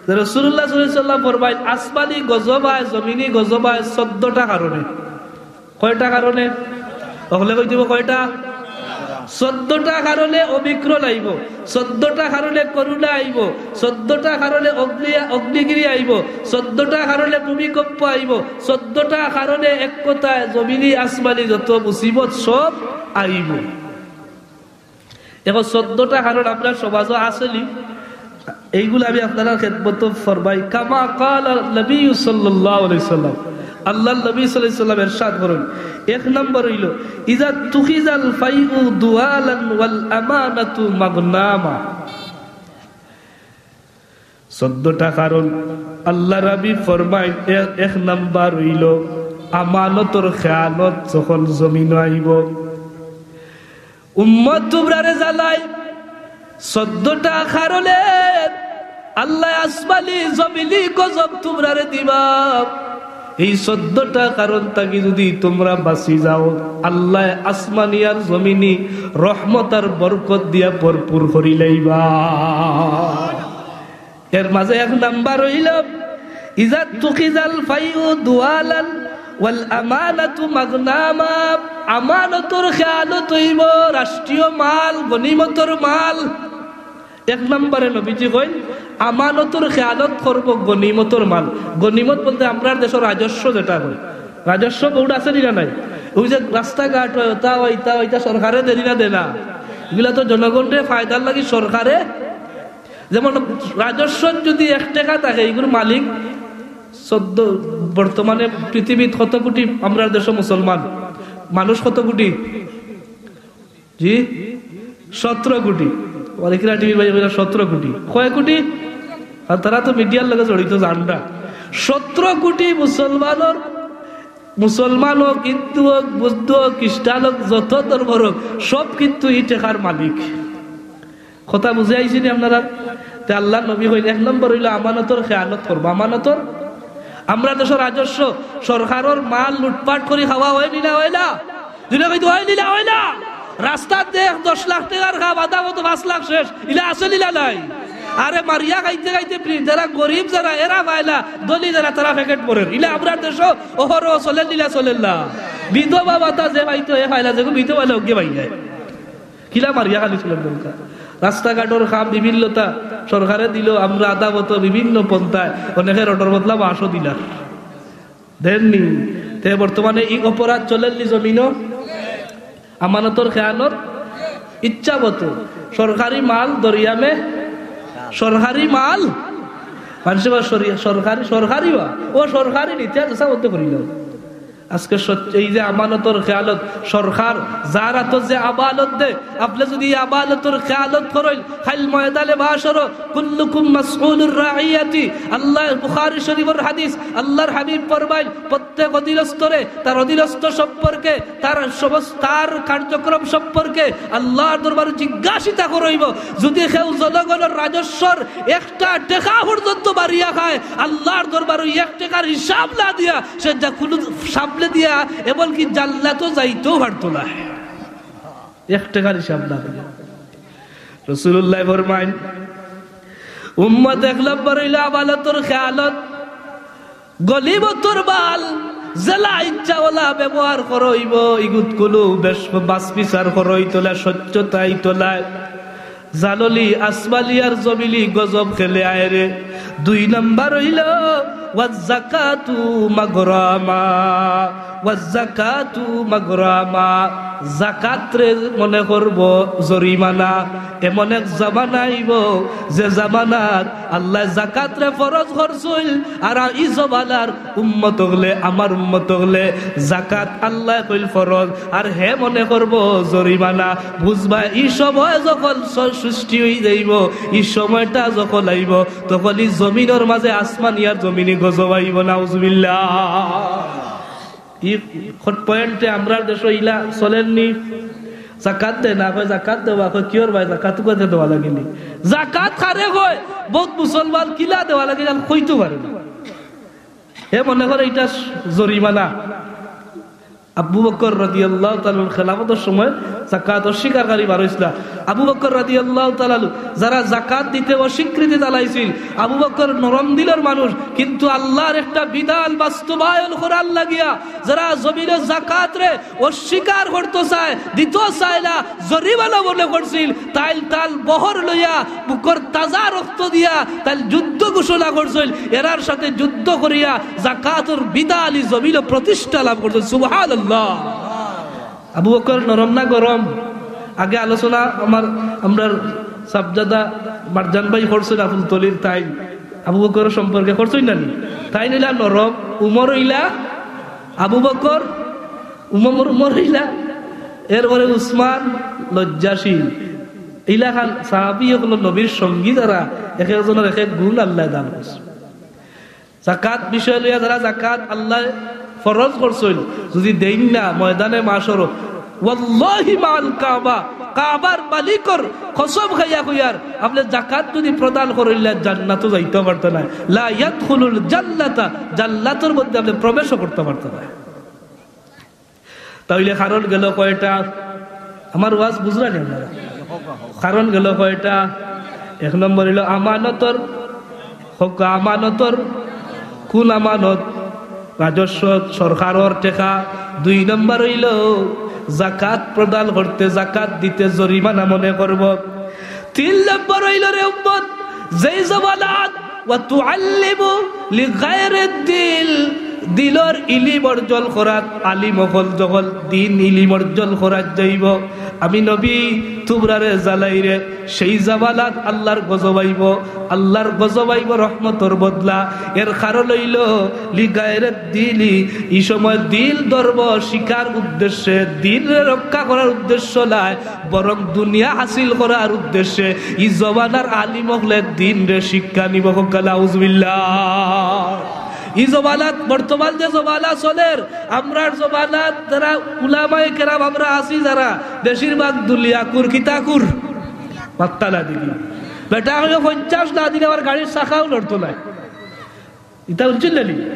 যে রাসূলুল্লাহ সাল্লাল্লাহু আলাইহি ওয়াসাল্লাম ফরমাইন, আসমানি গজব আয়, জমিনি গজব আয় চোদ্দটা কারণে। কয়টা কারণে? হকলে কই দিবো কয়টা? চোদ্দটা কারণে ওমিক্রন আইবো, চোদ্দটা কারণে করুলা আইবো, চোদ্দটা কারণে অগ্নি-, অগ্নিগিরি আইবো, চোদ্দটা কারণে ভূমিকম্প আইবো, চোদ্দটা কারণে এক কথায় জমিনি আসমানি যত মুসিবত সব আইবো। অখন চোদ্দটা কারণ আমরার সমাজো আসেনি, এইগুলা আমি আপনারার খেদমতো ফরমাই। কামা ক্বালা নবী সাল্লাল্লাহু আলাইহি ওয়াসাল্লাম, আল্লাহর নবী সাল্লাল্লাহু আলাইহি ওয়াসাল্লাম ইরশাদ করইন, এক নম্বর অইলো, ইযা তুখিযাল ফাইউ দুয়ালান ওয়াল আমানাতু মাগনামা। চোদ্দটা কারণ আল্লাহর হাবিব ফরমাইন, এ-, এক নাম্বার অইলো আমানতর খেয়ানত যখন জমিনো আইবো। উম্মত তুমরারে জানাই, চোদ্দটা কারণে আল্লায় আসমানি জমিনি গজব তুমরারে দিবা। এই চোদ্দটা কারণ থাকি যুদি তুমরা বাঁচি যাও, আল্লায় আসমানি আর জমিনি রহমত আর বরকত দিয়া ভরপুর করিলাইবা। এর মাঝে এক নাম্বার অইলো, ইযা তুখিযাল ফাইউ দুয়ালান ওয়াল আমানাতু মাগনামা, আমানতর খেয়ানত অইবো, রাষ্ট্রীয় মাল, গনিমতর মাল। এক নম্বরে নবীজি কইন, আমানতর খেয়ানত করবো গনিমতর মাল। গনিমত বলতে আমরার দেশর রাজস্ব যেটা কয়, রাজস্ব বোর্ড আছে নি না নাই? ওই যে রাস্তাঘাট অয়, ওটা অয়, ইটা অয়, ইটা সরকারে দেরি না দেনা, এগুলা তো জনগণরে ফায়দার লাগি সরকারে। যেমন রাজস্ব যুদি এক টেকা থাকে, এগুর মালিক চোদ্দ, বর্তমানে পৃথিবীত কত কোটি আমরার দেশো মুসলমান মানুষ? কত কোটি? জি, সতেরো কোটি। অনেকরা টিভি ভাই বলে সতেরো কোটি। কয় কোটি? আর তারা তো মিডিয়ার লগে জড়িত, জানরা। সতেরো কোটি মুসলমানর, মুসলমান হোক, হিন্দু হোক, বৌদ্ধ হোক, খ্রিস্টান হোক, যত ধর্মর হোক, সব কিন্তু ই টেকার মালিক। কথা বুঝে আইছি নি আপনারা? তে আল্লাহর নবী কইন, এক নম্বর অইলো আমানতর খেয়ানত করবো। আমানতর, আমরা দেশর রাজস্ব, সরকারর মাল লুটপাট করি খাওয়া অয় নি না, অয় না? জুরে কইতো, অয় নি না, অয় না? রাস্তাত দেখ দশ লাখ টেকার কাম, আধা মতো পাঁচ লাখ শেষ, ইলা আছে নি না নাই? আরে মারিয়া খাইতে খাইতে ফ্রি, যারা গরিব যারা এরা পায় না, ধনী যারা তারা প্যাকেট ভরের। ইলা আমরার দেশো অহরহ চলের নি না, চলের না? বিধবা ভাতা যে পাইতো এ পায় না, যেগু বিধবা অইলে অগে পাই যায়। কিলা মারিয়া খালি চলের দরকার। রাস্তাঘাটর কাম বিভিন্নতা সরকারে দিলো, আমরা আধা মতো বিভিন্ন পন্থায়, অনেকে রডর বদলা বাঁশও দিলা। দেননি। তে বর্তমানে ই অপরাধ চলের নি জমিনো? আমানতর খেয়ানত ইচ্ছা মতো। সরকারি মাল দরিয়ামে, সরকারি মাল। মানুষে বা সরি-, সরকারি, সরকারি বা, ও সরকারি নিতে আর দশা মতো করিল। আজকে সত্য, এই যে আমানতর খেয়ালত সরকার যার আতো যে আমানত দে, আপনে যুদি এই আমানতর খেয়ালত করইন, কাইল ময়দানে মাশরো, কুল্লুকুম মাসউলুর রাইয়াতি। আল্লাহ, বুখারী শরীফর হাদিস, আল্লাহর হাবিব ফরমাইন, প্রত্যেক অধীনস্থরে, তার অধীনস্থ সম্পর্কে, তার সমস্ত, তার কার্যক্রম সম্পর্কে আল্লাহর দরবারো জিজ্ঞাসিতা করইবো। যুদি কেউ জনগণর রাজস্বর একটা টেকা পর্যন্ত মারিয়া খায়, আল্লাহর দরবারো এক টেকার হিসাব না দিয়া সে জাহান্নামো দিয়া, এমনকি জান্নাতো যাইতেও পারতো না। এক টেকার হিসাব না দিয়া। রাসূলুল্লাহ ফরমাইন, উম্মত এক নম্বর অইলো আমানতর খেয়ানত, গনিমতর মাল, যেলা ইচ্ছা অলা ব্যবহার করইবো, ইগুত কুনু বেশ বাছ বিচার করইতো না, স্বচ্ছতা অইতো না। জানলি আসমানি আর জমিনি গজব কেলে আয় রে। দুই নম্বর অইলো ওয়াজ জাকাতু মাগরামা, ওয়াজ জাকাতু মাগরামা, জাকাতরে মনে করবো জরিমানা। এমন এক জামানা আইবো, যে জামানাত আল্লায় জাকাতরে ফরজ করছইল, আর ই জমানার উম্মত অকলে, আমার উম্মত অকলে, জাকাত আল্লায় কইল ফরজ, আর হে মনে করবো জরিমানা। বুঝবা, ই সময় যখন স-, সৃষ্টি অই যাইবো, ই সময়টা যখন আইবো, তখন ই জমিনর মাঝে আসমানি আর জমিনি গজব আইবো, নাউজুবিল্লাহ। ই হট পয়েন্টে আমরার দেশো ইলা চলের নি। জাকাত দে না, কয় জাকাত দেওয়া, কয় কিওর ভাই, জাকাত কইতে দেওয়া লাগেনি। জাকাত কারে কয়? বউত মুসলমান কিলা দেওয়া লাগে, ইখান কইতো পারে না। হে মনে করে ইটা জরিমানা। আবু বকর রাদিয়াল্লাহু তাআলা আনহুর খেলাফতর সময় জাকাত অস্বীকারী বার অইছলা। আবু বকর রাদিয়াল্লাহু তাআলা আনহু যারা জাকাত দিতে অস্বীকৃতি জানাইছিল, আবু বকর নরম দিলর মানুষ, কিন্তু আল্লাহর একটা বিধান বাস্তবায়ন করার লাগিয়া যারা জমিনো জাকাতরে অস্বীকার করতো চায়, দিতো চায় না, জরিমানা মনে করছিল, তাইল তান বহর লইয়া, বুকর তাজা রক্ত দিয়া, তাইল যুদ্ধ ঘোষণা করছিল। এরার সাথে যুদ্ধ করিয়া জাকাতর বিধান ই জমিনো প্রতিষ্ঠা লাভ করছিল। সুবহানাল্লাহ। আবু বকর নরম না গরম? আগে আলোচনা আমার, আমরার সাবজাদা মারজান ভাই করছইন না ফুলতলির, তাইন আবু বকর সম্পর্কে করছইন না নি? তাইন অইলা নরম, উমর অইলা, আবু বকর, উমর, উমর অইলা, এরপরে উসমান লজ্জাশীল। ইলাখান সাহাবী অকল, নবীর সঙ্গী যারা, এক একজনর এক এক গুণ আল্লায় দান করছে। জাকাত বিষয় লইয়া যারা জাকাত আল্লায় ফরজ করছইন, যদি দেইন না ময়দানে মাশরো, ওয়াল্লাহি মাল কাবা, কাবার মালিকর কসম খাইয়া কইয়ার, আপনে জাকাত যদি প্রদান করইলা জান্নাতো যাইতো পারতা নায়। লা ইয়াদখুলুল জান্নাতা, জান্নাতর মধ্যে আপনে প্রবেশও করতা পারতা নায়। তাইলে কারণ গেল কয়টা? আমার ওয়াজ বুঝরা নি আপনারা? কারণ গেল কয়টা? এক নম্বর অইলো আমানতর হক, আমানতর কোন আমানত? রাজস্ব, সরকারর টেকা। দুই নম্বর অইলো জাকাত প্রদান করতে, জাকাত দিতে জরিমানা মনে করবো। তিন নম্বর অইলো রে উম্মত, যেই জমানাত ওয়া তুআল্লিমু লিগায়রিদ দিন, দিলর ইলিম অর্জন করাত, আলিম অকল যখন দিন ইলিম অর্জন করাত যাইবো, আমি নবী তুমরারে জানাইরে, সেই জামানাত আল্লাহর গজব আইবো, আল্লাহর গজব আইবো রহমতর বদলা। এর কারণ অইলো লিগায়রিদ দিন, ই সময় দিন ধর্ম শিকার উদ্দেশ্যে, দিনরে রক্ষা করার উদ্দেশ্য নায়, বরং দুনিয়া হাসিল করার উদ্দেশ্যে ই জমানার আলিম অকলে দিনরে শিক্ষা নিবো। কউক্কা নাউজুবিল্লাহ। ই জমানাত, বর্তমান যে জমানা চলের, আমরার জমানাত যারা উলামায়ে কেরাম আমরা আছি যারা, বেশিরভাগ দুলিয়াকুর, কিতাকুর, মাত্তা না দিবি। বেটা অইলো পঞ্চাশ না দিলে আমার গাড়ির চাকাও লড়তো নায়। ইতা বুঝছইন না নি?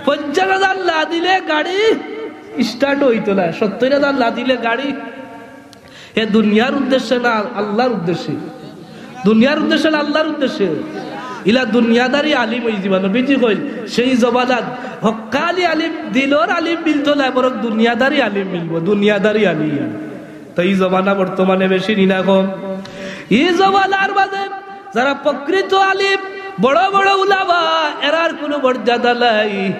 পঞ্চাশ হাজার না দিলে গাড়ি স্টার্ট অইতো নায়, সত্তর হাজার না দিলে গাড়ি। এ দুনিয়ার উদ্দেশ্যে না আল্লাহর উদ্দেশ্যে? দুনিয়ার উদ্দেশ্যে না আল্লাহর উদ্দেশ্যে? ইলা দুনিয়াদারি আলিম অইযিবা। নবীজি কইল, সেই জমানাত হক্কানি আলিম, দিলর আলিম মিলতো নায়, বরং দুনিয়াদারি আলিম মিলবো, দুনিয়াদারি আলিম। তো ই জমানা বর্তমানে বেশি নি না কম? ই জমানার মাঝে যারা প্রকৃত আলিম, বড় বড় উলামা, এরার কুনু মর্যাদা নাই।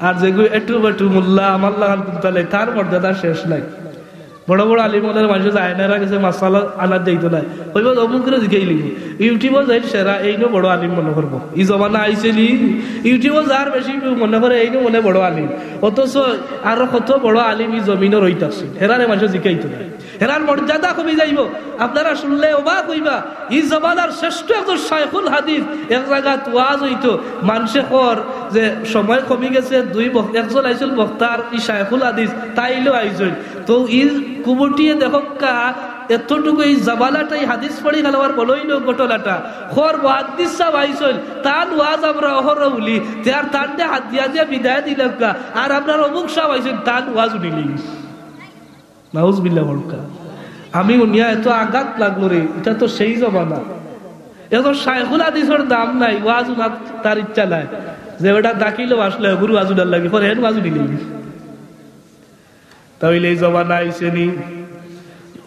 আর যেগু এটু বেটু মোল্লা, আমার লাখান কুন্তালে, তার মর্যাদা শেষ নাই। বড় বড় আলিম অকলর মাঝে যায় না, এরা গেছে মাসালা আনাত যাইতো নায়। কইবো, "অমুকরে জিকাইলিগি।" YouTube-ও যাইর সেরা, এইনও বড় আলিম মনে করবো। ই জমানা আইছে নি, YouTube-ও যার বেশি মনে করে এইনও মনে বড় আলিম। অথচ আরো কত বড় আলিম ই জমিনো রই থাকছে, হেরারে মাঝে জিকাইতো নায়। হেরার মর্যাদা কমি যাইবো। আপনারা শুনলে অবাক অইবা, ই জমানার শ্রেষ্ঠ একজন শায়খুল হাদিস, এক জাগাত ওয়াজ অইতো, মানষে কর যে সময় কমি গেছে, দুই বক-, একজন আইছইন বক্তার ই শায়খুল হাদিস, তাইনও আইছইন। তো ই কুমুটিয়ে দেখউক্কা, এতটুকু ই জমানাটাই হাদিস পড়ি গেল আর বলইন ঘটনাটা। কর মুহাদ্দিস সাব আইছইন, তান ওয়াজ আমরা অহরহ হুনি, তে আর তানরে হাত দিয়া দিয়া বিদায় দিলাউক্কা, আর আমরার অমুক সাব আইছইন, তান ওয়াজ হুনিলিমু। নাউজুবিল্লাহ বলকা। আমি হুনিয়া এত আঘাত লাগলো রে, ইটা তো সেই জমানা। এখন শায়খুল হাদিসর দাম নাই, ওয়াজ হুনাত তার ইচ্ছা নাই। যে বেটা দাখিলো আসলে গুরু ওয়াজ হুনার লাগি, পরে হেন ওয়াজ হুনিলিমু। তাইলে ই জমানা আইছে নি?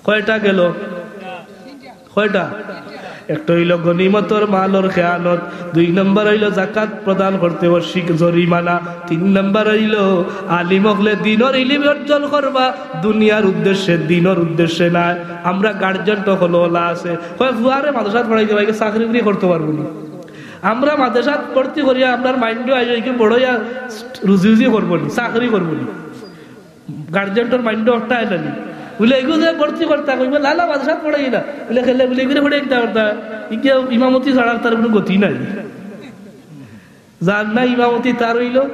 কয়টা গেল? কয়টা? একটা অইলো গনিমতর মালর খেয়ানত, দুই নম্বর অইলো জাকাত প্রদান করতে অস্বীক জরিমানা, তিন নম্বর অইলো আলিম অকলে দিনর ইলিম অর্জন করবা, দুনিয়ার উদ্দেশ্যে, দিনর উদ্দেশ্যে নায়। আমরা গার্জিয়ান তো হলো ওলা আছে, কয় ফুয়ারে মাদ্রাসাত পড়াইতে পারি, চাকরি বাকরি করতে পারবো না। আমরা মাদ্রাসাত ভর্তি করিয়া আমরার মাইন্ডো আইও কি বড় ইয়া রুজি রুজি করবো নি, চাকরি করবো নি। গার্জিয়ানর মাইন্ডো একটা আইলো নি। বুলে, "এগু যে ভর্তি করতা কইবো, লালা মাদ্রাসাত পড়াই না।" বুলে, "খেলে?" বুলে, "এগুলো পড়ে কিতা করতা? ইকে ইমামতি ছাড়া তার কোনো গতি নাই।" যার না ইমামতি তার অইলো,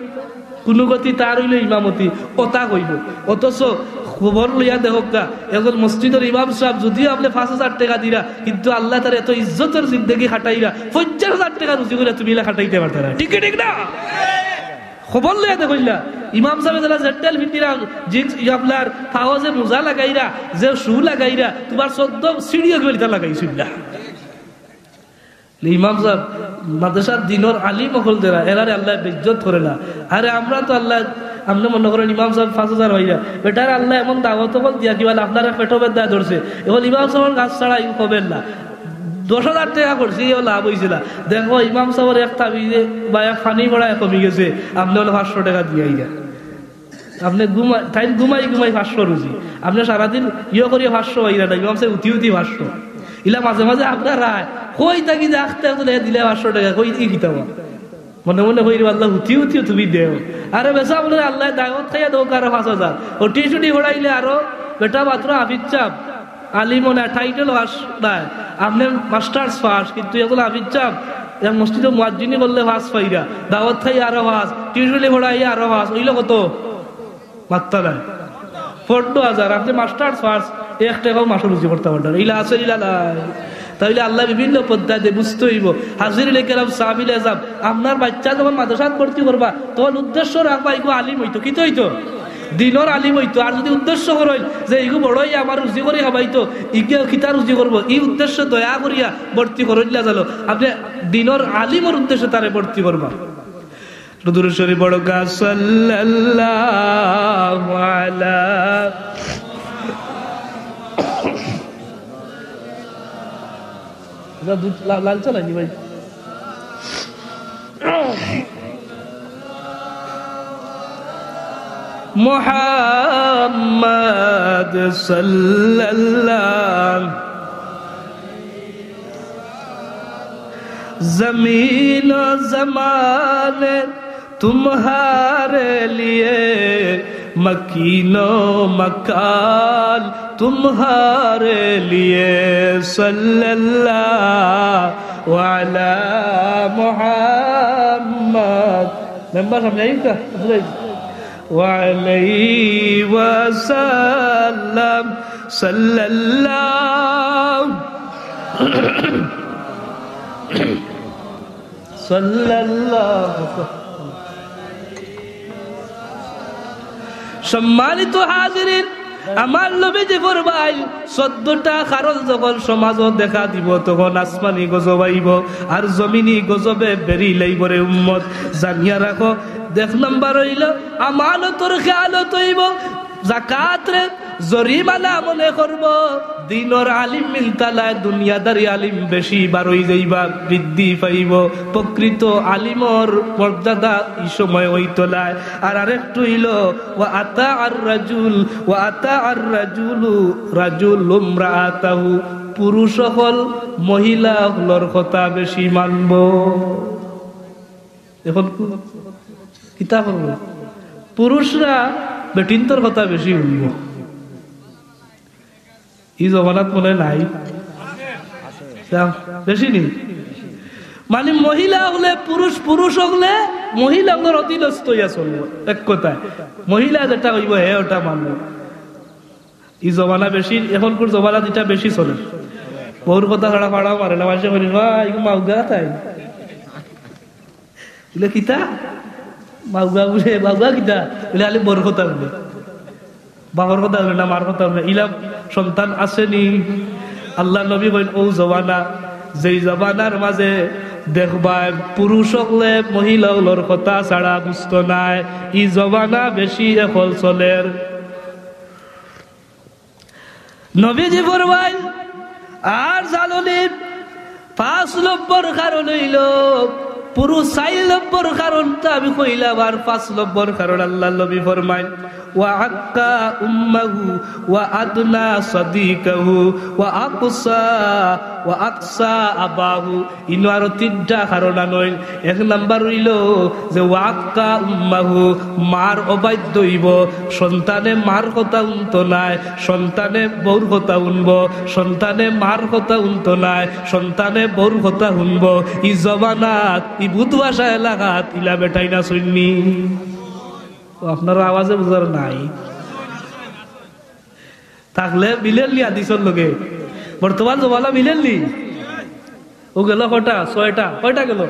কোনো গতি তার অইলো ইমামতি, ওটা কইবো। অথচ খবর লইয়া দেখোক্কা, একজন মসজিদর ইমাম সাব যদিও আপনে পাঁচ হাজার টেকা দিরা, কিন্তু আল্লায় তার এত ইজ্জতর জিন্দেগি খাটাইরা, পঞ্চাশ হাজার টেকা রুজি করিয়া তুমি ইলা খাটাইতে পারতা না। ঠিক কি ঠিক না? খবর লইয়া দেখইলা, ইমাম সাবে যেলা স্যান্ডেল ফিন্দিরা, জিন্স, ই আপনার পাও যে মোজা লাগাইরা, যে শু লাগাইরা, তুমার চোদ্দ সিঁড়িও গেলিতা লাগাইছইন না। ইমাম সাব, মাদ্রাসার দিনর আলিম অকল যেরা, এরারে আল্লায় বেইজ্জত করে না। আরে আমরা তো আল্লায়, আপনে মনে করেন ইমাম সাব পাঁচ হাজার অইরা, বেটারে আল্লায় এমন দাওয়াত অকল দিয়া কিবা আপনার এক পেটো বেদনা ধরছে, এখন ইমাম সাবর গাছ ছাড়া ইউ খবর না। দশ হাজার টেকা করছি, ইও লাভ অইছে না। দেখো, ইমাম সাবর এক তাবিজে বা এক পানি পড়ায় কমি গেছে, আপনে অইলে পাঁচশো টেকা দিয়া আইরা। আপনে ঘুমা-, তাইন ঘুমাই ঘুমাই পাঁচশো রুজি, আপনে সারাদিন ইয়ে করিয়া পাঁচশো পাইরা না, ইমাম সাব উঠি উঠি পাঁচশো। ইলা মাঝে মাঝে আপনার রায়, কই থাকি যে আখতে আখতে দিলে পাঁচশো টেকা, কই ই কিতাবা? মনে মনে কইরে, "আল্লাহ, উঠি উঠিও তুমি দেও।" আরে বেটা, বলে, "আল্লায় দাওয়াত খাইয়া দেও কারো পাঁচ হাজার।" ও টিউশনি পড়াইলে আরো, বেটা মাত্র হাফিজ সাব, আলিমও না, টাইটেল পাস নাই, আপনে মাস্টার্স পাস, কিন্তু এখন হাফিজ সাব, এক মসজিদো মুয়াজ্জিনি করলে পাঁচ পাইরা, দাওয়াত খাই আরো পাঁচ, টিউশনি পড়াই আরো পাঁচ, অইলো কত? মাত্তা নাই। পনেরো হাজার, আপনে মাস্টার্স পাস, এক টেকাও মাসো রুজি করতা পারতা না। ইলা আছে, ইলা নাই। তাইলে আল্লায় বিভিন্ন পদ্ধতি বুঝতে অইবো। হাজিরিনে কেরাম, সাহাবিল আজম, আপনার বাইচ্চা যখন মাদ্রাসাত ভর্তি করবা, তখন উদ্দেশ্য রাখবা, ইগু আলিম অইতো। কিতা অইতো? দিনর আলিম অইতো। আর যদি উদ্দেশ্য করইন যে ইগু বড় অইয়া আমার রুজি করি খাবাইতো, ইগু কিতা রুজি করবো, ই উদ্দেশ্য দয়া করিয়া ভর্তি করইন না জানো। আপনে দিনর আলিমর উদ্দেশ্যে তারে ভর্তি করবা। দুরূদ শরীফ পড়ো, সাল্লাল্লাহু আলা। লা-, লাল চা লাইনি ভাই। মোহাম্মদ সাল্লাল্লাহু। জমিন ও জমানে তুমহারে লিয়ে, মকিন ও মকান তুমহারে লিয়ে, সাল্লাল্লাহু আলা মুহাম্মদ। মেম্বার সামনে আইউক্কা, বুঝাই। ওয়া আলাইহি ওয়া সাল্লাম, সাল্লাল্লাহু সাল্লাল্লাহু। সম্মানিত হাজিরিন, আমার নবীজি ফরমাইন, চৌদ্দটা কারণ যখন সমাজো দেখা দিবো, তখন আসমানি গজব আইবো, আর জমিনি গজবে বেড়ি লাইবো রে উম্মত। জানিয়া রাখো, এক নাম্বার অইলো আমানতর খেয়ানত অইবো, জাকাতরে জরিমানা মনে করবো, দিনর আলিম মিলতা নায়, দুনিয়াদারি আলিম বেশি বারই যাইবা, বৃদ্ধি পাইবো। প্রকৃত আলিমর মর্যাদা ই সময় অইতো নায়। আর আরেকটু অইলো, ওয়া আতা আর রাজুল, ওয়া আতা আর রাজুলু, রাজুল উমরাআতাহু, পুরুষ অকল মহিলা অকলর কথা বেশি মানবো। এখন কু-, কিতা করবো? পুরুষরা বেটিন্তর কথা বেশি হুনবো। ই জমানাত মনে নাই? বেশি নি? মানে মহিলা অকলে পুরুষ, পুরুষ অকলে মহিলা অকলর অধীনস্থ অইয়া চলবো। এক কথায়, মহিলা যেটা কইবো, হে ওটা মানবো। ই জমানা বেশি, এখনকুর জমানাত ইটা বেশি চলে। বউর কথা ছাড়া ফাড়াও মারে না, মানষে কইন, "ওয়া, ইগু মাউগা তাই।" বুলে, "কিতা? মাউগা?" বুলে, "মাউগা কিতা?" বুলে, "আলি বউর কথা বুলে। বাপর কথা বুলে না, মার কথা বুলে। ইলা সন্তান আছেনি?" আল্লার নবী কইন, "ও জমানা, যেই জমানার মাঝে দেখবায় পুরুষ অকলে মহিলা অকলর কথা ছাড়া বুঝতো নায়, ই জমানা বেশি এখন চলের।" নবীজি ফরমাইন, আর জাননি, পাঁচ নম্বর কারণ অইলো, পুরো চাইর নম্বর কারণটা আমি কইলাম, আর পাঁচ নম্বর কারণ আল্লার নবী ফরমাইন, "ওয়া আক্কা উম্মাহু ওয়া আদনা সাদিকাহু ওয়া আকসা, ওয়া আকসা আবাহু।" ইনো আরো তিনটা কারণ আনইন। এক নাম্বার অইলো যে ওয়া আক্কা উম্মাহু, মার অবাধ্য অইবো, সন্তানে মার কথা হুনতো নায়, সন্তানে বউর কথা হুনবো, সন্তানে মার কথা হুনতো নায়, সন্তানে বউর কথা হুনবো। ই জমানাত, ই বুধবাসা এলাকাত ইলা বেটাইন আছইন নি? ও, আপনারার আওয়াজে বুঝার নাই। থাকলে মিলের নি হাদিসর লগে? বর্তমান জমানা মিলের নি? ও গেল কয়টা? ছয়টা। কয়টা গেল?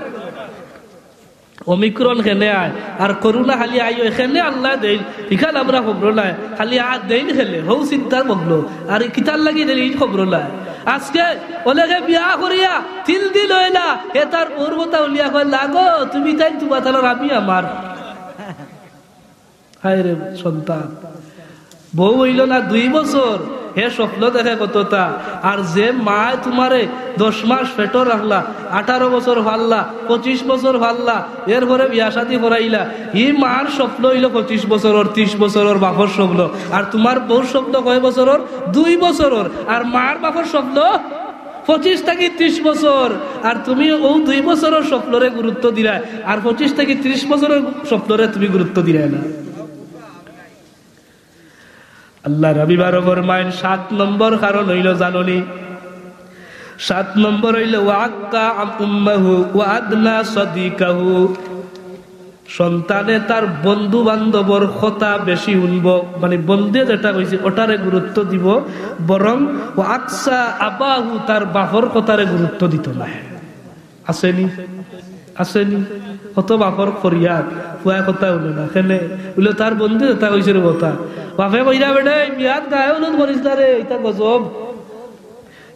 ওমিক্রন কেনে আয়, আর করোনা খালি আইও, এখানে আল্লায় দেইন, ইখান আমরা খবর নাই, খালি আর দেইন খেলে, হউ চিন্তার মগ্ন, আর কিতার লাগি দেইন খবর নাই। আজকে অনেকে বিয়া করিয়া তিন দিন অয় না, হে তার বউর কথা হুনিয়া কয়, "লাগো, তুমি তাইন তুমার তালার, আমি আমার।" হায় রে সন্তান, বউ অইলো না দুই বছর, হে স্বপ্ন দেখে কততা। আর যে মায় তুমারে দশ মাস পেটো রাখলা, আঠারো বছর পাললা, পঁচিশ বছর পাললা, এরপরে বিয়া শাদি করাইলা, ই মার স্বপ্ন অইলো পঁচিশ বছরর, ত্রিশ বছরর বাপর স্বপ্ন। আর তুমার বউর স্বপ্ন কয় বছরর? দুই বছরর। আর মার বাপর স্বপ্ন পঁচিশ থাকি ত্রিশ বছর। আর তুমি অউ দুই বছরর স্বপ্নরে গুরুত্ব দিলায়, আর পঁচিশ থাকি ত্রিশ বছরর স্বপ্নরে তুমি গুরুত্ব দিলায় না। আল্লার হাবিব আরো ফরমাইন, সাত নম্বর কারণ অইলো জানো নি? সাত নম্বর অইলো, "ওয়া আক্কা উম্মাহু ওয়া আদনা সাদিকাহু।" সন্তানে তার বন্ধু বান্ধবর কথা বেশি হুনবো, মানে বন্ধে যেটা কইছে ওটারে গুরুত্ব দিবো, বরং "ওয়া আকসা আবাহু", তার বাপর কথারে গুরুত্ব দিতো নায়। আছে নি? আছে নি? কত বাপর ফরিয়াদ, পুয়ায় কথা হুনে না। কেনে? বুলে, "তার বন্ধু যেটা কইছে রে কথা।" বাপে কইরা, "বেটা, এই বিয়াত গায়ে হলুদ করিস না রে, ইটা গজব।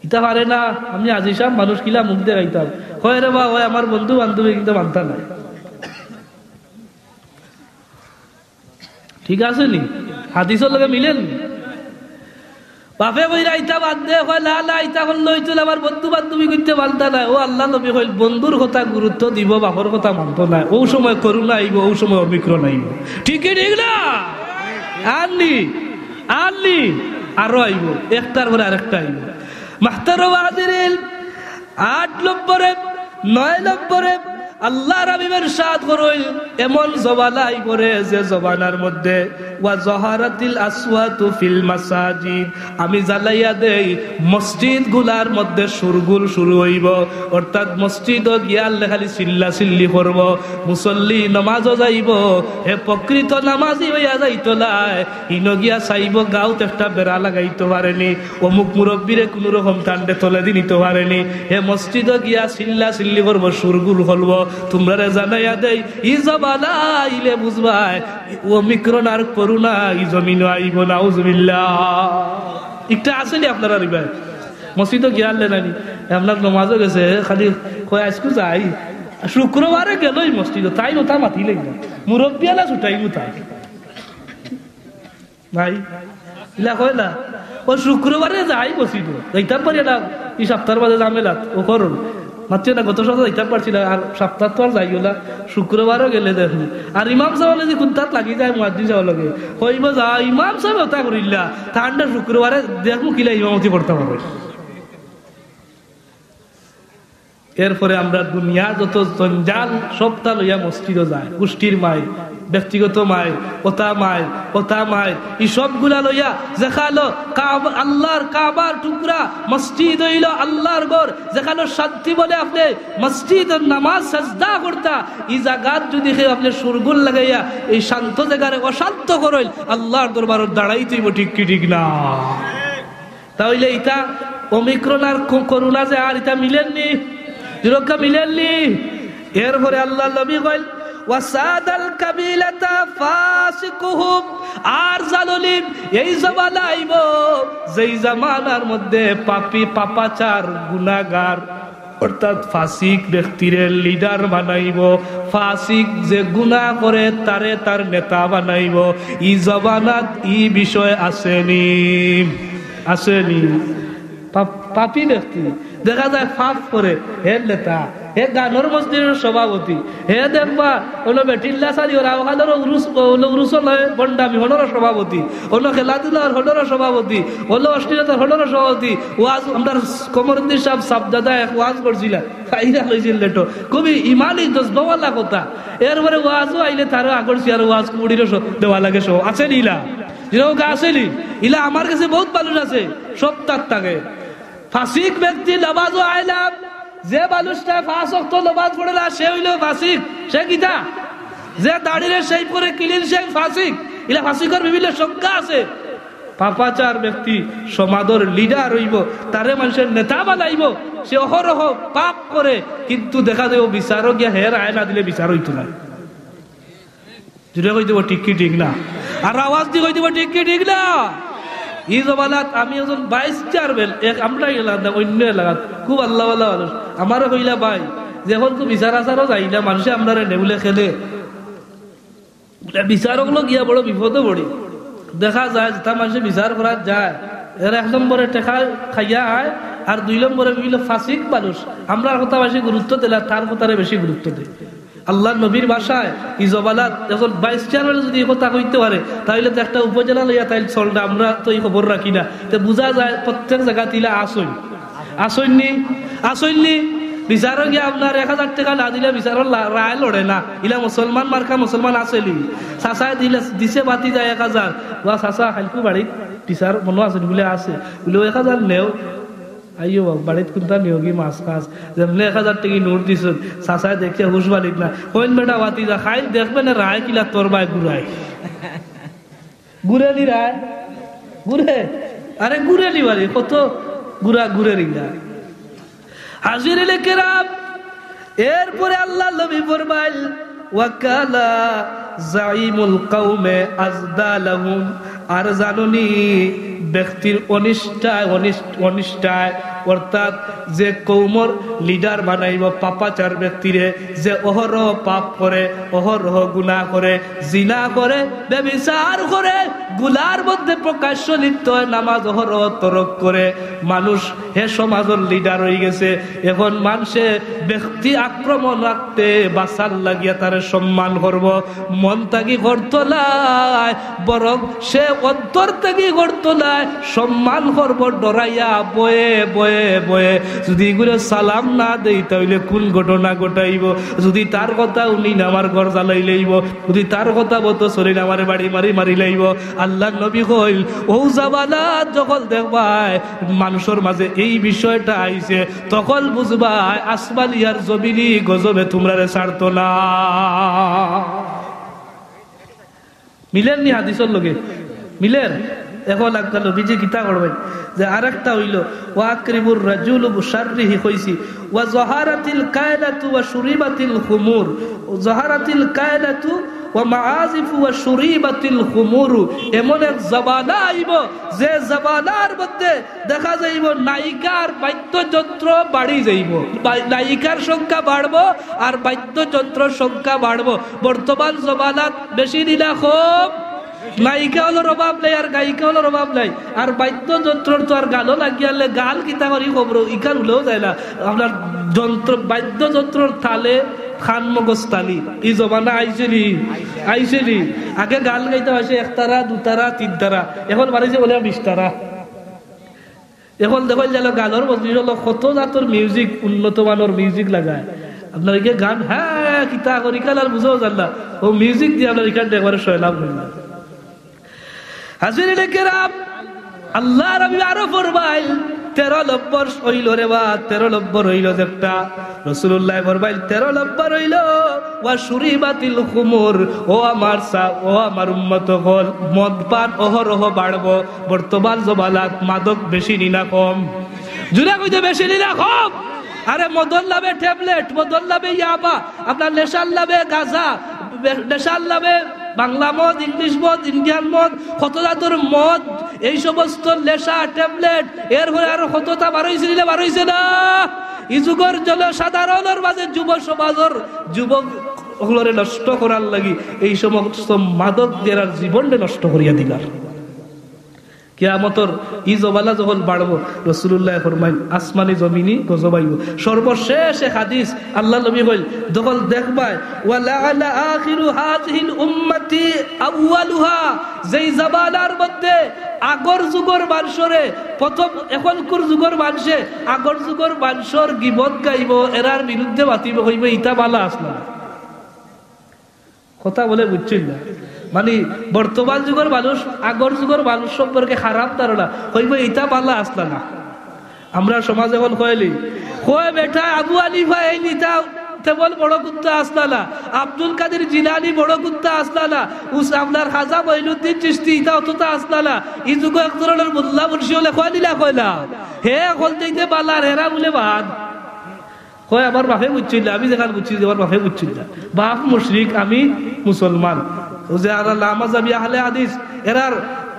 ইটা পারে না, আমি আজি সাব মানুষ কিলা মুখ দেখাইতাম।" কয়, "রে বা, অয় আমার বন্ধু বান্ধবী, কিন্তু মানতা নায়।" ঠিক আছে নি? হাদিসর লগে মিলে নি? বাপে কইরা ইতা বাদ দে, কয়, "না, না, ইতা করলে অইতো না, আমার বন্ধু বান্ধবী করতে পারতা না।" ও আল্লার নবী কইল, "বন্ধুর কথা গুরুত্ব দিবো, বাপর কথা মানতো নায়। অউ সময় করোনা আইবো, অউ সময় ওমিক্রন আইবো।" ঠিক কি ঠিক না? আর নি, আর নি, আরো আইবো, একটার পরে আরেকটা আইবো। মাহতারাম হাজিরিন, আট নম্বরে, নয় নম্বরে, আল্লার হাবিব ইরশাদ করইন, এমন জমানা আইবো রে, যে জমানার মধ্যে "ওয়া জাহারাতিল আসওয়াতু ফিল মাসাজিদ", আমি জানাইয়া দেই, মসজিদগুলার মধ্যে শোরগোল শুরু অইবো, অর্থাৎ মসজিদো গিয়া আল্লে খালি চিল্লা চিল্লি করবো, মুসল্লি নমাজো যাইবো, হে প্রকৃত নামাজি অইয়া যাইতো নায়, ইনো গিয়া চাইবো গাউত একটা বেড়া লাগাইতো পারে নি, অমুক মুরব্বিরে কুনু রকম টান্ডে তলেদি নিতো পারে নি, হে মসজিদো গিয়া চিল্লা চিল্লি করবো, শোরগোল করবো। তুমরারে জানাইয়া দেই, ই জমানা আইলে বুঝবায়, ওমিক্রন আর করোনা ই জমিনো আইবো, নাউজুবিল্লাহ। একটা আছে নি আপনারার ইবায়? মসজিদো গিয়া আল্লে নানি, আপনার নমাজো গেছে, খালি কয়, "আইজকু যাই।" শুক্রবারে গেলই মসজিদো, তাইন ওতা মাতিলাইন না। মুরব্বিয়ালা ছুটাইমু তাই। নাই? ইলা কয় না। ও শুক্রবারে যাই মসজিদো। যাইতাম পারি না, ই সাপ্তার বাদে ঝামেলাত। ও করুন। মাতিও না, গত সপ্তাহ যাইতাম পারছি না, আর সাপ্তাত তো আর যাইও না। শুক্রবারও গেলে দেখমু। আর ইমাম সাব অকলে যে কুন্তাত লাগি যায়, মুয়াজ্জিন সাবর লগে। কইবো, "যা, ইমাম সাবে ওতা করিলা, তানরে শুক্রবারে দেখমু কিলা ইমামতি করতা পারো।" এরপরে আমরা দুনিয়ার যত জঞ্জাল সবটা লইয়া মসজিদো যায়, গোষ্ঠীর মাইর, ব্যক্তিগত মাইর, ওতা মাইর, ওতা মাইর, ই সবগুলা লইয়া যেখানো কাব-, আল্লার কাবার টুকরা মসজিদ অইলো আল্লার ঘর, যেখানো শান্তি বলে আপনে মসজিদর নামাজ সাজদা করতা, ই জাগাত যুদি কেউ আপনে শুরগোল লাগাইয়া ই শান্ত জাগারে অশান্ত করইন, আল্লার দরবারো দাঁড়াইতে অইবো, ঠিক কি ঠিক না? তা অইলে ইতা ওমিক্রন আর কো-, করোনা যে আর ইতা মিলের নি, দুরক্কা মিলের নি। এরপরে আল্লার নবী কইল, "ওয়াসাদাল কাবিলাতা ফাসিকুহুম।" আর জানইন, এই জমানা আইবো, যেই জমানার মধ্যে পাপী, পাপাচার, গুনাগার, অর্থাৎ ফাসিক ব্যক্তিরে লিডার বানাইবো, ফাসিক যে গুনা করে তারে তার নেতা বানাইবো। ই জমানাত ই বিষয় আছে নি? আছে নি? পাপ-, পাপী ব্যক্তি, দেখা যায় পাপ করে, হে নেতা, হে গানর মসজিদর সভাপতি, হে দেখবা অনো বেটিল্লা সারি ওরা ওখানোর উরুস, অনো উরুস নয়, ভণ্ডামি হনর সভাপতি, অনো খেলাধুলার হনর সভাপতি, অনো অশ্লীলতার হনর সভাপতি। ওয়াজ আমরার কমরুদ্দিন সাহেব সাবজাদা এক ওয়াজ করছিলা, খাইরা লইছিল লেটো, খুবই ইমানি জজবাওয়ালা কথা। এরপরে ওয়াজও আইলে তারও আগর চেয়ার ওয়াজ কুড়িরও স-, দেওয়া লাগে সহ। আছে নি ইলা? যেরকম আছে নি? ইলা আমার কাছে বহুত মানুষ আছে, সব তার থাকে। ফাসিক ব্যক্তি নামাজও আইলাম, যে মানুষটা পাঁচ ওয়াক্ত নামাজ পড়ে না, সে হইল ফাসিক। সে কিতা? যে দাড়িরে সেই করে ক্লিন সেই ফাসিক। ইলা ফাসিকর বিভিন্ন সংজ্ঞা আছে। পাপাচার ব্যক্তি সমাজর লিডার হইব, তারে মানুষের নেতা বানাইব, সে অহরহ পাপ করে, কিন্তু দেখা যাইব বিচারও গিয়া হের আয় না দিলে বিচার হইতো না। জুরে কই দিব ঠিক কি ঠিক না? আর আওয়াজ দি কই দিব ঠিক কি ঠিক না? ই জমানাত আমি একজন ভাইস চেয়ারম্যান, এক আমরা এলাকা না, অন্য এলাকাত, খুব আল্লাহওয়ালা মানুষ। আমারে কইলা, "ভাই, যখন তো বিচার আচারও যাই না, মানুষে আমরারে নেউলে খেলে।" বিচারকলো গিয়া বড় বিপদে পড়ি। দেখা যায় যেটা মানুষে বিচার করার যায়, এরা এক নম্বরে টেকা খাইয়া আয়, আর দুই নম্বরে বিভিন্ন ফাসিক মানুষ। আমরার কথা বেশি গুরুত্ব দিলে তার কথারে বেশি গুরুত্ব দেয়। আল্লাহর নবীর ভাষায় ই জমানাত একজন ভাইস চেয়ারম্যান যদি এই কথা কইতে পারে, তাহলে তো একটা উপজেলা লইয়া তাইলে চলবে। আমরা তো এই খবর রাখি না, তো বুঝা যায় প্রত্যেক জায়গাত ইলা আসই। আসইননি? আসইননি? বিচারো গিয়া আপনার এক হাজার টেকা না দিলে বিচারর লা-, রায় লড়ে না। ইলা মুসলমান মার্কা মুসলমান আসইলি। চাচায় দিলে, দিছে বাতি যায় এক হাজার। ওয়া চাচা, হালকু বাড়িত বিচার মনো আছে বুলে আছে। বুলে, "এক হাজার নেও।" আইও বাবা, বাড়িত কুন্তা নিয়োগী মাছ খাস। যেমনে এক হাজার টেকি নোট দিছইন, চাচায় দেখিয়া হুশ বালিক না। কইন, "বেটা বাতি যা, খাইল দেখবে না রায় কিলা তোর বায় ঘুরায়।" ঘুরে নি রায়? ঘুরে? আরে ঘুরে নি বাড়ি, কত ঘুরা ঘুরে নি না। হাজিরিনে কেরাম, এরপরে আল্লাহর নবী ফরমাইল, "ওয়াকালা জাইমুল কওমে আজদা লাহুম।" আর জানুনি, ব্যক্তির অনিষ্ঠায়, অনিষ-, অনিষ্ঠায়, অর্থাৎ যে কওমর লিডার বানাইব পাপাচার ব্যক্তিরে, যে অহরহ পাপ করে, অহরহ গুনাহ করে, জিনা করে, ব্যভিচার করে, গুনার মধ্যে প্রকাশ্য লিপ্ত হয়, নামাজ অহরহ তরক করে, মানুষ হে সমাজর লিডার হই গেছে। এখন মানষে ব্যক্তি আক্রমণ রাখতে বাঁচার লাগিয়া তারে সম্মান করব, মন থাকি করতো নায়, বরং সে অন্তর থাকি করতো নায়, সম্মান করব ডরাইয়া বয়ে বয়ে বয়ে। যদি ইগুরে সালাম না দেই, তাইলে কোন ঘটনা ঘটাইব? যদি তার কথা হুনি না, আমার ঘর জ্বালাই লইব। যদি তার কথা মতো চলি না, আমারে বাড়ি মারি মারি লইব। আল্লাহর নবী কইল, ও জামানাত যখন দেখবায় মানুষর মাঝে এই বিষয়টা আইছে, তখন বুঝবায় আসমানি আর জমিনি গজবে তোমরারে ছাড়তো না। মিলের নি হাদিসর লগে? মিলের? এখন আজকাল নবীজি কিতা করবেন যে আরেকটা হইল, "ওয়া আকরিমুর রাজুলু বিশাররিহি" কইছি, "ওয়া জাহারাতিল কায়লাতু ওয়া শুরিবাতিল খুমুর।" জাহারাতিল কায়লাতু ওয়া মাআজিফু ওয়া শুরিবাতিল খুমুরু। এমন এক জমানা আইব, যে জমানার মধ্যে দেখা যাইব নায়িকার বাদ্যযন্ত্র বাড়ি যাইব, বা-, নায়িকার সংখ্যা বাড়বো আর বাদ্যযন্ত্রর সংখ্যা বাড়বো। বর্তমান জমানাত বেশি নি না কম? নায়িকা অকলর অভাব নাই আর গায়িকা অকলর অভাব নাই। আর বাদ্যযন্ত্রর তো আর গানও লাগিয়ালে গান কিতা করি খবর, ইখান উলেও যায় না। আপনার যন্ত্র, বাদ্যযন্ত্রর তালে খান মগজ তালি। ই জমানা আইছে নি? আইছে নি? আগে গান গাইতে হয়েছে একতারা, দুতারা, তিনতারা, এখন বাড়িছে বলে বিশতারা। এখন দেখইন যেন গানর মজলিস অকলো কত জাতর মিউজিক, উন্নত মানর মিউজিক লাগায়। আপনার ইগে গান, হ্যাঁ, কিতা করি কাল আর বুঝাও যার না। ও মিউজিক দিয়া আপনার ইখানটা একবারে সয়লাভ হইল। হাজিরিনে কেরাম, আল্লাহর নবী আরো ফরমাইল, তেরো নম্বর হইল রে বা, তেরো নম্বর হইল যে একটা, রাসূলুল্লাহ ফরমাইল, তেরো নম্বর হইল, "ওয়া শুরিবাতিল খুমুর।" ও আমার সা-, ও আমার উম্মত অকল, মদপান অহরহ বাড়বো। বর্তমান জমানাত মাদক বেশি নি না কম? জুরে কইতে বেশি নি না কম? আরে মদর নামে ট্যাবলেট, মদর নামে ইয়াবা, আপনার নেশার নামে গাঁজা, বে-, নেশার নামে বাংলা মদ, ইংলিশ মদ, ইন্ডিয়ান মদ, কত জাতর মদ, এই সমস্ত নেশা, ট্যাবলেট, এরপরে আরো কততা বারইছে নি না বারইছে না? ই যুগর জনসাধারণর মাঝে যুব সমাজর যুবক অকলরে নষ্ট করার লাগি এই সমস্ত মাদক দেরার জীবনটা নষ্ট করিয়া দিলার। কিয়ামতর ই জবালা যখন বাড়বো, রাসূলুল্লায় ফরমাইন, আসমানি জমিনি গজব আইবো। সর্বশেষ এক হাদিস, আল্লার নবী কইল, যখন দেখবায়, "ওয়া লাআনা আখিরু হাযিহিল উম্মতি আউয়ালুহা", যেই জমানার মধ্যে আগর যুগর মানষরে, প্রথম এখনকুর যুগর মানষে আগর যুগর মানষর গিবত গাইবো, এরার বিরুদ্ধে মাতিবো, কইবো, "ইতা বালা আছলা না।" কথা বলে বুঝছইন না? মানে, বর্তমান যুগর মানুষ আগর যুগর মানুষ সম্পর্কে খারাপ ধারণা, কইবো, "ইতা বালা আছলা না।" আমরার সমাজে অখন কয়নি, কয়, "বেটা, আবু হানিফা এইন ইতা তেমন বড় কুত্তা আছলা না, আব্দুল কাদির জিলানী বড় কুত্তা আছলা না, উস-, আপনার খাজা মঈনুদ্দিন চিশতি ইতা অততা আছলা না।" ই যুগো এক ধরনর মোল্লা মুন্সি অকলে কয়নি না, কয় না? হে অকল চাইতে বালা, আর হেরা বুলে বাদ। কয়, "আমার বাপে বুঝছইন না, আমি যেখান বুঝছি যে আমার বাপে বুঝছইন না। বাপ মুশরিক, আমি মুসলমান।" অউ যে আরা লামাজাবি আহলে হাদিস, এরার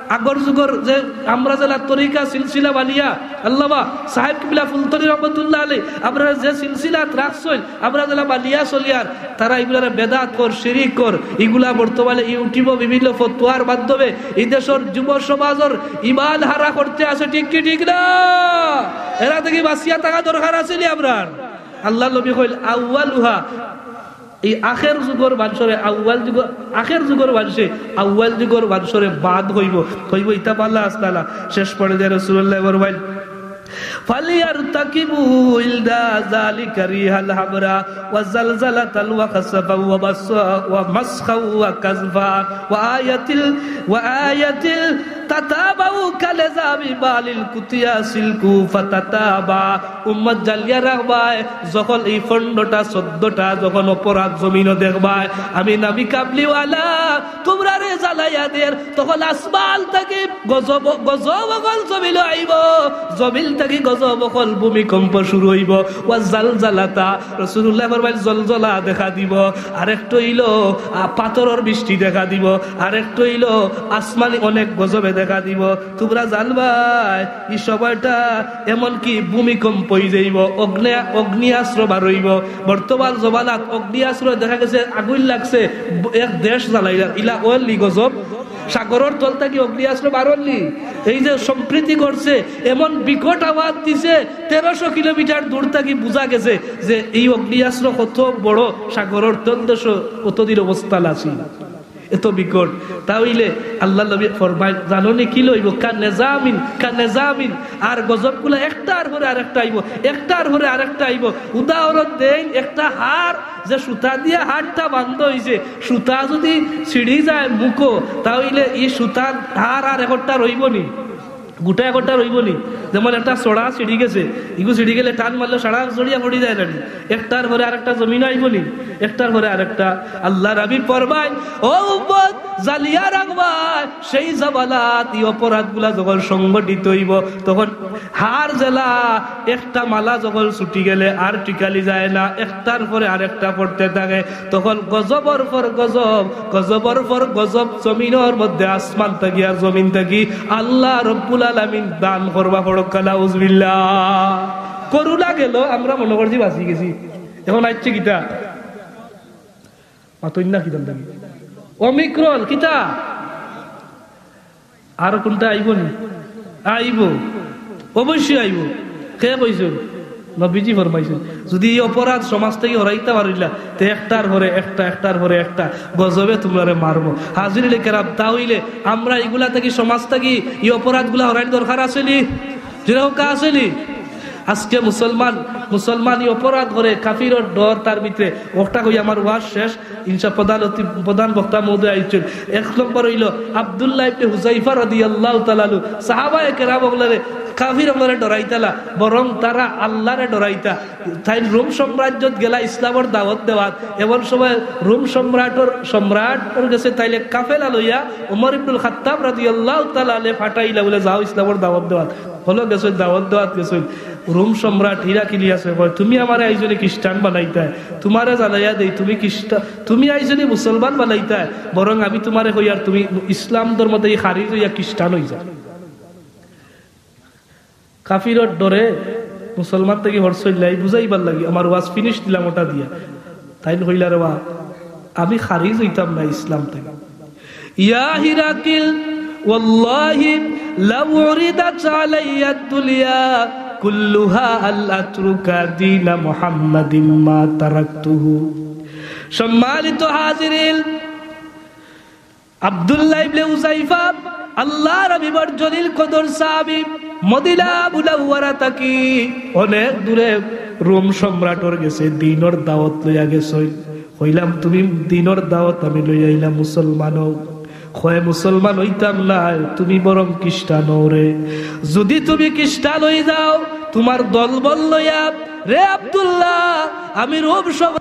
আগর যুগর যে আমরা যেলা তরিকা সিলসিলা বানিয়া, আল্লামা সাহেব কিবলা ফুলতলি রহমতুল্লাহ আলাইহি, আমরা যে সিলসিলাত রাখছইন, আমরা যেলা বানিয়া চলিয়ার, তারা ইগুলারে বেদাত কর, শিরিক কর, ইগুলা বর্তমানে YouTube-ও বিভিন্ন ফতোয়ার মাধ্যমে ই দেশর যুব সমাজর ইমান হারা করতে আছে, ঠিক কি ঠিক না? এরা থাকি বাঁচিয়া থাকা দরকার আছে নি আমরার? আল্লার নবী কইল, "আউয়ালুহা", এই আখের যুগর মানষরে আউয়াল যুগ, আখের যুগর মানষে আউয়াল যুগর মানষরে বাদ কইবো, কইবো, "ইতা বালা আছলা না।" শেষ পর্যায়ে রাসূলুল্লায় ফরমাইন, "ফালিয়ারতাকিবু ইলা যালিকা রিহাল হামরা ওয়া জালজালাতাল ওয়া খাসাফা ওয়া মাসা-, ওয়া মাসখা ওয়া কাজফা ওয়া আয়াতিল, ওয়া আয়াতিল তাতাবাউ কালেজামি বালিল কুতিয়া সিলকু ফাতাতাবা।" উম্মত জালিয়া রাখবায়, যখন এই পনেরোটা, চোদ্দটা যখন অপরাধ জমিনো দেখবায়, আমি নবী কামলিওয়ালা তুমরারে জালাইয়া দের, তখন আসমান থাকি গজব, গজব অকল জমিনো আইবো, জমিন থাকি গজব অকল ভূমিকম্প শুরু অইবো। ওয়া জালজালাতা, রাসূলুল্লায় ফরমাইন, জলজলা দেখা দিবো। আরেকটা অইলো, আ, পাথরর বৃষ্টি দেখা দিবো। আরেকটা অইলো, আসমানি অনেক গজবে দেখা দিবো। তুমরা জানবায়, ই সময়টা এমনকি ভূমিকম্প অই যাইবো, অগ্নে-, অগ্নিয়াস্ত্র বারইবো। বর্তমান জমানাত অগ্নিয়াস্ত্র দেখা গেছে আগুইন লাগছে, ব-, এক দেশ জ্বালাইলার, ইলা অইল নি গজব? সাগরর তল থাকি অগ্নিয়াস্ত্র বারইল নি? এই যে সম্প্রীতি ঘটছে, এমন বিকট আওয়াজ দিছে, তেরোশো কিলোমিটার দূর থাকি বুঝা গেছে যে এই অগ্নিয়াস্ত্র কত বড়, সাগরর তলদেশো কতদিন অবস্থা আছিল। এত বিকট। তা অইলে আল্লার নবী ফরমাইন, জানো নি কিলা অইবো? কা নেজামিন, কা নেজামিন। আর গজবগুলা একটার পরে আরেকটা আইবো, একটার পরে আরেকটা আইবো। উদাহরণ দেইন, একটা হাড় যে সুতা দিয়া হাড়টা বান্ধা অইছে, সুতা যুদি ছিড়ি যায় মুখো, তা অইলে ই সুতার হাড় আর একটা রইবো নি? গুটা একটা রইবো নি? যেমন একটা ছড়া ছিড়ি গেছে, ইগু ছিড়ি গেলে টান মারলে ছড়া ছড়িয়া পড়ি যায় না নি? একটার পরে আরেকটা জমিনো আইবো নি? একটার পরে আরেকটা। আল্লার নবী ফরমাইন, ও উম্মত, জালিয়া রাখবায়, সেই জমানাত ই অপরাধগুলা যখন সংগঠিত অইবো, তখন হাড় যেলা একটা মালা যখন ছুটি গেলে আর টিকালি যায় না, একটার পরে আরেকটা পড়তে থাকে, তখন গজবর পর গজব, গজবর পর গজব জমিনর মধ্যে, আসমান থাকি আর জমিন থাকি আল্লাহ রব্বুল আলামিন দান করবা। পড়ক্কা নাউজুবিল্লাহ। করোনা গেল, আমরা মনো করছি বাঁচি গেছি। এখন আইছে কিতা? মাতইন না কিতা থাকি? ওমিক্রন কিতা? আর কুনটা আইবো নি? আইবো, অবশ্যই আইবো। কে কইছইন? নবীজি ফরমাইছইন, যুদি ই অপরাধ সমাজ থাকি হরাইতা পারইলা, তে একটার পরে একটা, একটার পরে একটা গজবে তুমরারে মারবো। হাজিরিনে কেরাম, তা অইলে আমরা ইগুলা থাকি, সমাজ থাকি ই অপরাধগুলা হরাইন দরকার আছে নি? জোরে কউক্কা আছে নি? আজকে মুসলমান, মুসলমান ই অপরাধ করে, কাফিরর ডর তার ভিতরে। অটা কই আমার ওয়াজ শেষ। ইনশা প্রধান অতি-, প্রধান বক্তা মহোদয় আইছইন। এক নম্বর অইলো আব্দুল্লাহ ইবনে হুযায়ফা রাদিয়াল্লাহু তাআলা আনহু। সাহাবায়ে কেরাম অকলরে, কাফির অকলরে ডরাইতা না, বরং তারা আল্লারে ডরাইতা। তাইন রোম সাম্রাজ্যত গেলা ইসলামর দাওয়াত দেওয়াত। এমন সময় রোম সম্রাটর, সম্রাটর গেছে তাইলে কাফেলা লইয়া ওমর ইবনুল খাত্তাব রাদিয়াল্লাহু তাআলা আনহু পাঠাইলা বুলে, "যাও ইসলামর দাওয়াত দেওয়াত।" হলো গেছইন, দাওয়াত দেওয়াত গেছইন। রোম সম্রাট হিরাকিলিয়াসে কয়, "তুমি আমারে আইজনি খ্রিস্টান বানাইতায়, তুমারে জানাইয়া দেই, তুমি খ্রিস্টা-, তুমি আইজনি মুসলমান বানাইতায়, বরং আমি তুমারে কইয়ার তুমি ইসলাম ধর্ম থাকি খারিজ অইয়া খ্রিস্টান অই যাও।" কাফিরর ডরে মুসলমান থাকি হরছইন না, ই বুঝাইবার লাগি আমার ওয়াজ finish দিলাম অটা দিয়া। তাইন কইলা, "রে বা, আমি খারিজ অইতাম না ইসলাম থাকি।" ইয়া হিরাকিল, ওয়াল্লাহি লাউ উরিদাত আলাইয়া দুনিয়া কুল্লুহা আল আতরুকা দীনা মুহাম্মাদিম মা তারাকতুহু। সম্মানিত হাজিরিন, আব্দুল্লাহ ইবনে উজাইফা, আল্লাহর হাবিবর জলিল কদর সাহাবী, মদিনা মুনাওয়ারা থাকি অনেক দূরে রোম সম্রাটর গেছে দ্বীনর দাওয়াত লইয়া গেছইন। কইলাম, "তুমি দ্বীনর দাওয়াত আমি লইয়া আইলাম, মুসলমান অও।" কয়, "মুসলমান অইতাম নায়, তুমি বরং খ্রিস্টান অও রে। যুদি তুমি খ্রিস্টান অই যাও, তুমার দলবল লইয়া, রে আব্দুল্লাহ, আমি রোম শহর"